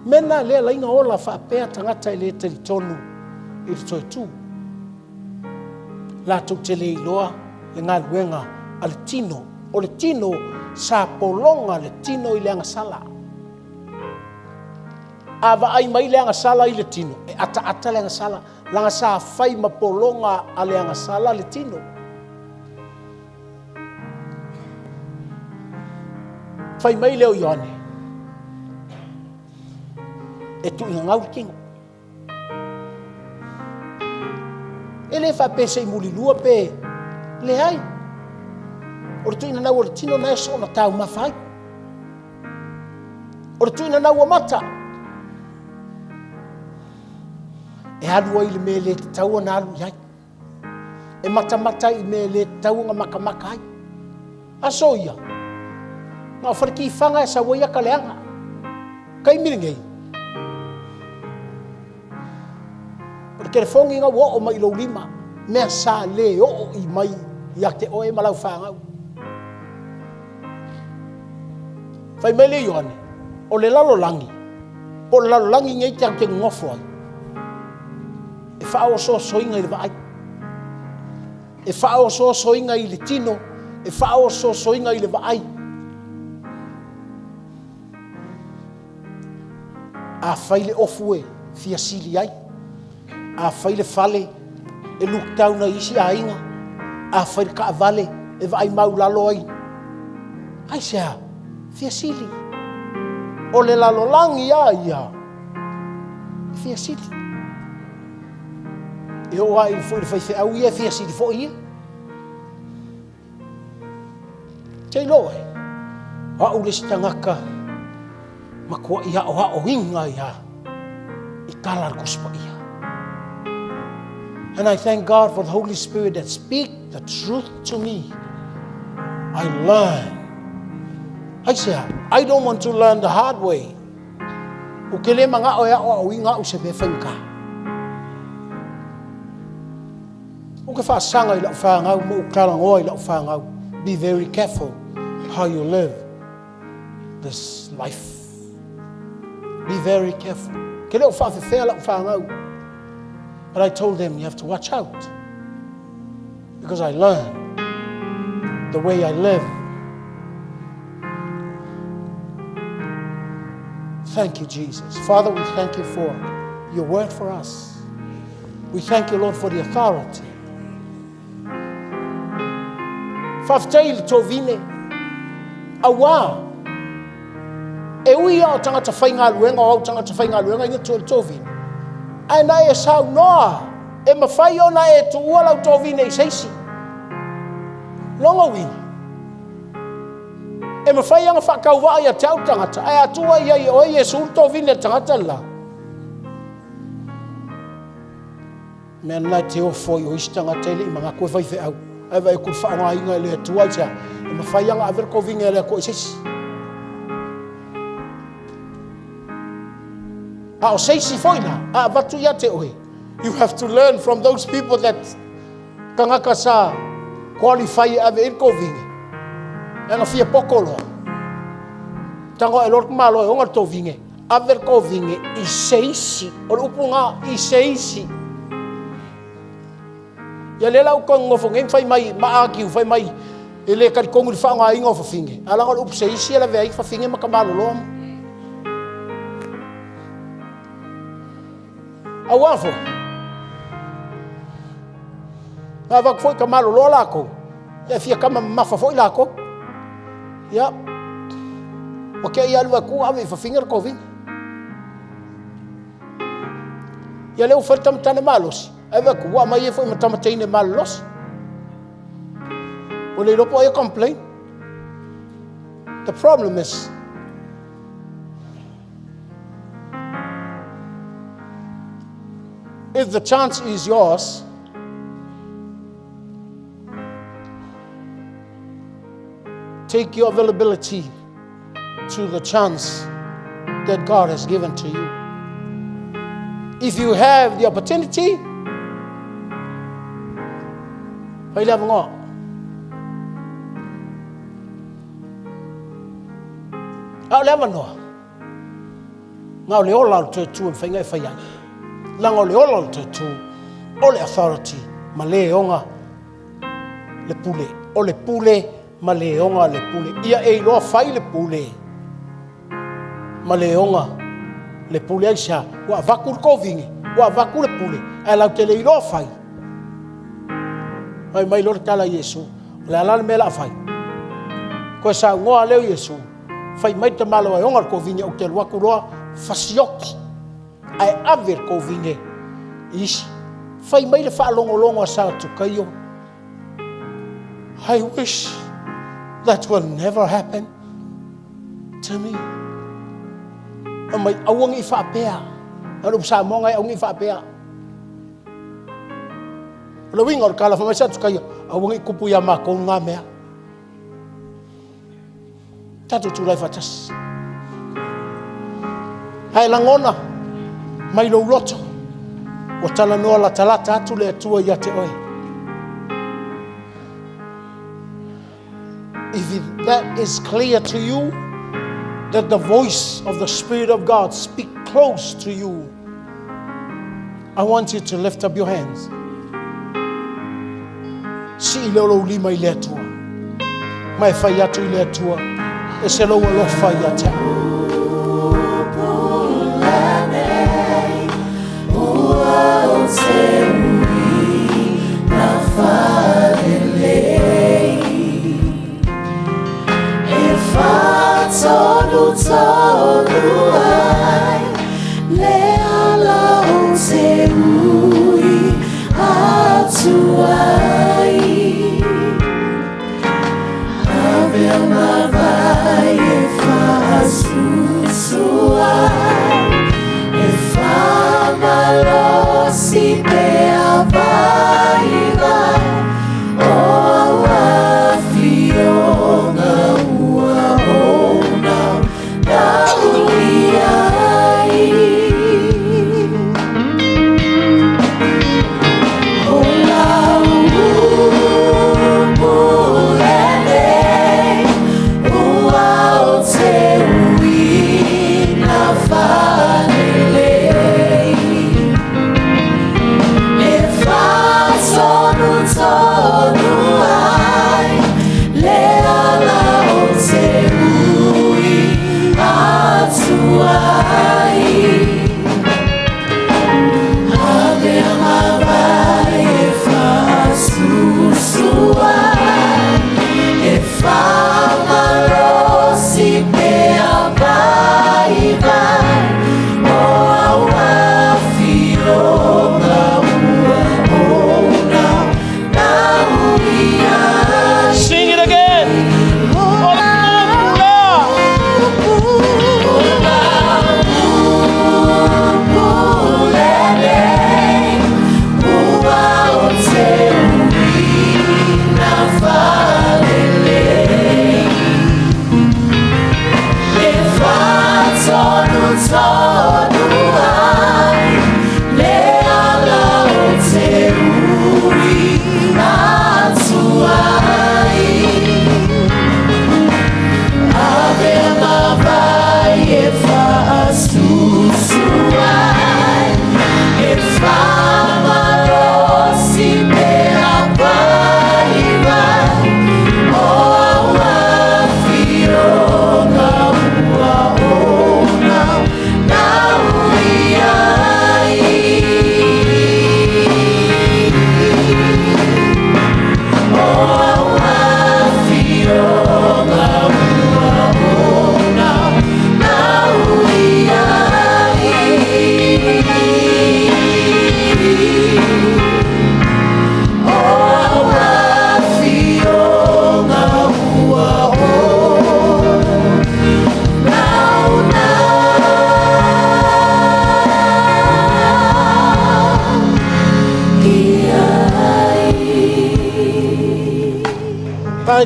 Mena lea laina ola faapea tagata e le talitonu i le toe tu. Latou te le iloa le galuega a le tino. O le tino sa pologa le tino i le agasala. A vaai mai le agasala i le tino, e ataata le agasala. Leaga sa fai ma pologa a le agasala le tino. Fai mai lea o Ioane, e tuuina gau le tino. E le faapea se i mulilua pe leai. O le tuuina nau o le tino na e soona taumafa ai. O le tuuina nau o mata. E alu ai i le mea e le tatau ona alu i ai. E matamata ai i mea e le tatau ona matamata ai. Aso ia, na o faletifaga e sau ai ata leaga. Taimi lenei, o le telefoni na ua oo mai i lou lima, mea sa le oo i mai ia te oe ma lau fanau. Fai mai le Ioane, o le lalolagi, po o le lalolagi nei tatou te nonofo ai, e faaosoosoina i le vaai, e faaosoosoina i le tino, e faaosoosoina i le vaai. Afai le ofu e fia sili ai, afai le fale e look down ai isi aiga, afai le taavale e vaai maulalo ai, aisea? Fia sili. O le lalolagi a ia e fia sili. E oo lava foi i le faifeau ia e fia sili foi ia. Te iloa e, o au le isi tagata matuai aoaoina ia i tala a le Tusi Paia. And I thank God for the Holy Spirit that speak the truth to me. I learn. Aisea, I don't want to learn the hard way. Ou te le manao e aoaoina au i se mea faigata. Ou te faasaga i lau fanau ma ou talanoa i lau fanau, be very careful how you live this life. Be very careful. Ke le o faafefea lau fanau. But I told them you have to watch out. Because I learned the way I live. Thank you, Jesus. Father, we thank you for your word for us. We thank you, Lord, for the authority. Faafetai i le tovine, auā e ui lava o tagata faigaluega o au tagata faigaluega ia tuu i le tovine, ae na e saunoa e mafai ona e tuua lau tovine i se isi. Lona uiga, e mafai ona faatauvaa ia te au le tagata, ae a tuu i ai e oe Iesu le tovine a le tagata le la, Mea lena e te ofo ai o isi tagata e le i manatu e faifeau, ae vaai atu i le faaaogaina e le Atua aisea? E mafai lava ona ave le kovine a le Atua i se isi. A o se isi foi la, a avatu ia te oe, you have to learn from those people that tagata sa qualify e ave i le kovine. E ana fia poto loa. Tago ae loa le tamaloa e ona le tovine. Ave le kovine i se isi. O le upu lena, i se isi. Ia lea la ua toe nonofo nei ma fai mai, ma argue, fai mai, e le talitonu i le faaaogaina o fafine. Ae leaga o le upu se isi e lavea ai fafine ma tamaloloa. Aua foi, na avatu foi tamaloloa latou, ia fia tama mamafa foi latou. Ia, ua te i alu atu ave i fafine le kovine. Ia lea ua fai le tama tane malosi, ae vaai atu ua aumai ai foi ma tama teine malolosi. Ua le iloa po o ai e complain. The problem is, if the chance is yours, Take your availability to the chance that God has given to you. If you have the opportunity, fai le avanoa. A o le avanoa, na o le ola o le toe tu e mafai ona e fai ai. Leaga o le ola o le toe tu, o le authority ma le ona le pule. O le pule ma le ona le pule. Ia e iloa fai le pule ma le ona le pule. Aisea? Ua avatu le kovine, ua avatu le pule, ae latou te le iloa fai. Fai mai loa le tala a Iesu, o le a la le mea o le a fai? Toe saunoa lea o Iesu, fai mai le tamaloa e ona le kovine, ou te alu atu loa fasioti. Ae ave le kovine i isi. Fai mai le faalogologo a Satukaio, I wish that will never happen to me. Fai mai, aua ne i faapea. O le upu Samoa na, aua ne i faapea. O le uiga o le tala, fai mai Satukaio, aua ne i tupu ia matou lena mea. Tatou tulai faatasi. Ae lagona mai lou loto, ua talanoa latalata atu le Atua ia te oe. If that is clear to you, that the voice of the Spirit of God speak close to you, I want you to lift up your hands. Sii lea o lou lima i le Atua. Ma e fai atu i le Atua, e se lou alofa ia te au.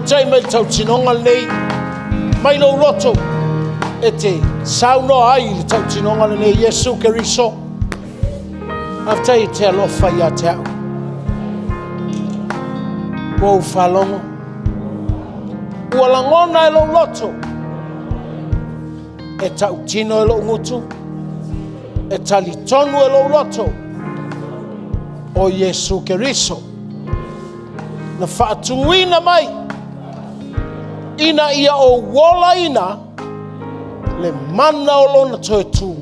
Faafetai mai le tautinoga lenei, mai lou loto e te saunoa ai i le tautinoga lenei, Iesu Keriso. Faafetai e te alofa ia te au. Ua ou faalogo, ua lagona e lou loto, e tautino e lou gutu, e talitonu e lou loto, o Iesu Keriso na faatuina mai ina ia ou olaina le mana o lona toe tū.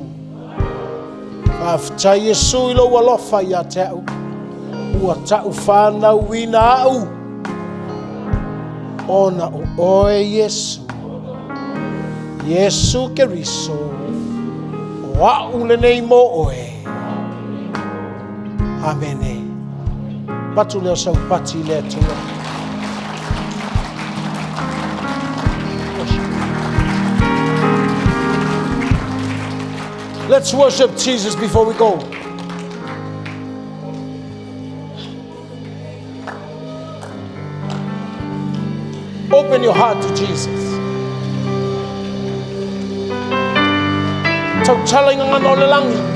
Faafetai Iesu i lou alofa ia te au, ua ta'u whānauina au, ona o oe Iesu. Iesu Keriso, o a'u lenei mō oe. Amene. Patu lea o sau pati i le Atua. Let's worship Jesus before we go. Open your heart to Jesus. Tautala i ngā o le langi.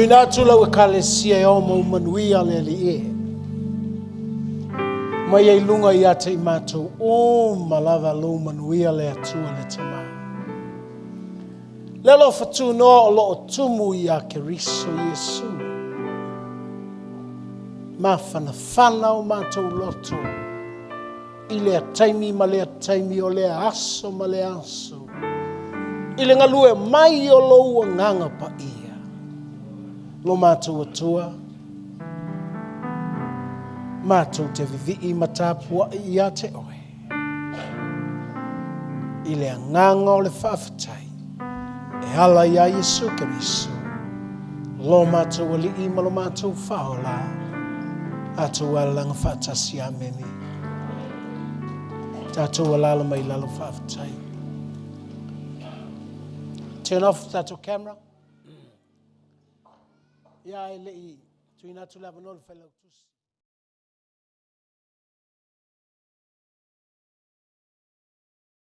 Tuuina atu lau Ekalesia e ao ma manuia le Alii e. Mai ai luga ia te i matou uma lava lou manuia le Atua le Tamā. Le alofa tunoa o loo tumu ia Keriso Iesu. Mafanafana o matou loto i lea taimi ma lea taimi o lea aso ma lea aso i le galue mai o lou Agaga Paia lo matou Atua, matou te vivii ma tapuai ia te oe i le agaga o le faafetai e ala iā Iesu Keriso lo matou Alii ma lo matou Faaola. Tatou alalaga faatasi. Amene. Tatou alala mai lalo faafetai. Turn off tatou camera. Ia e le i tuuina atu le avanoa i le failautusi.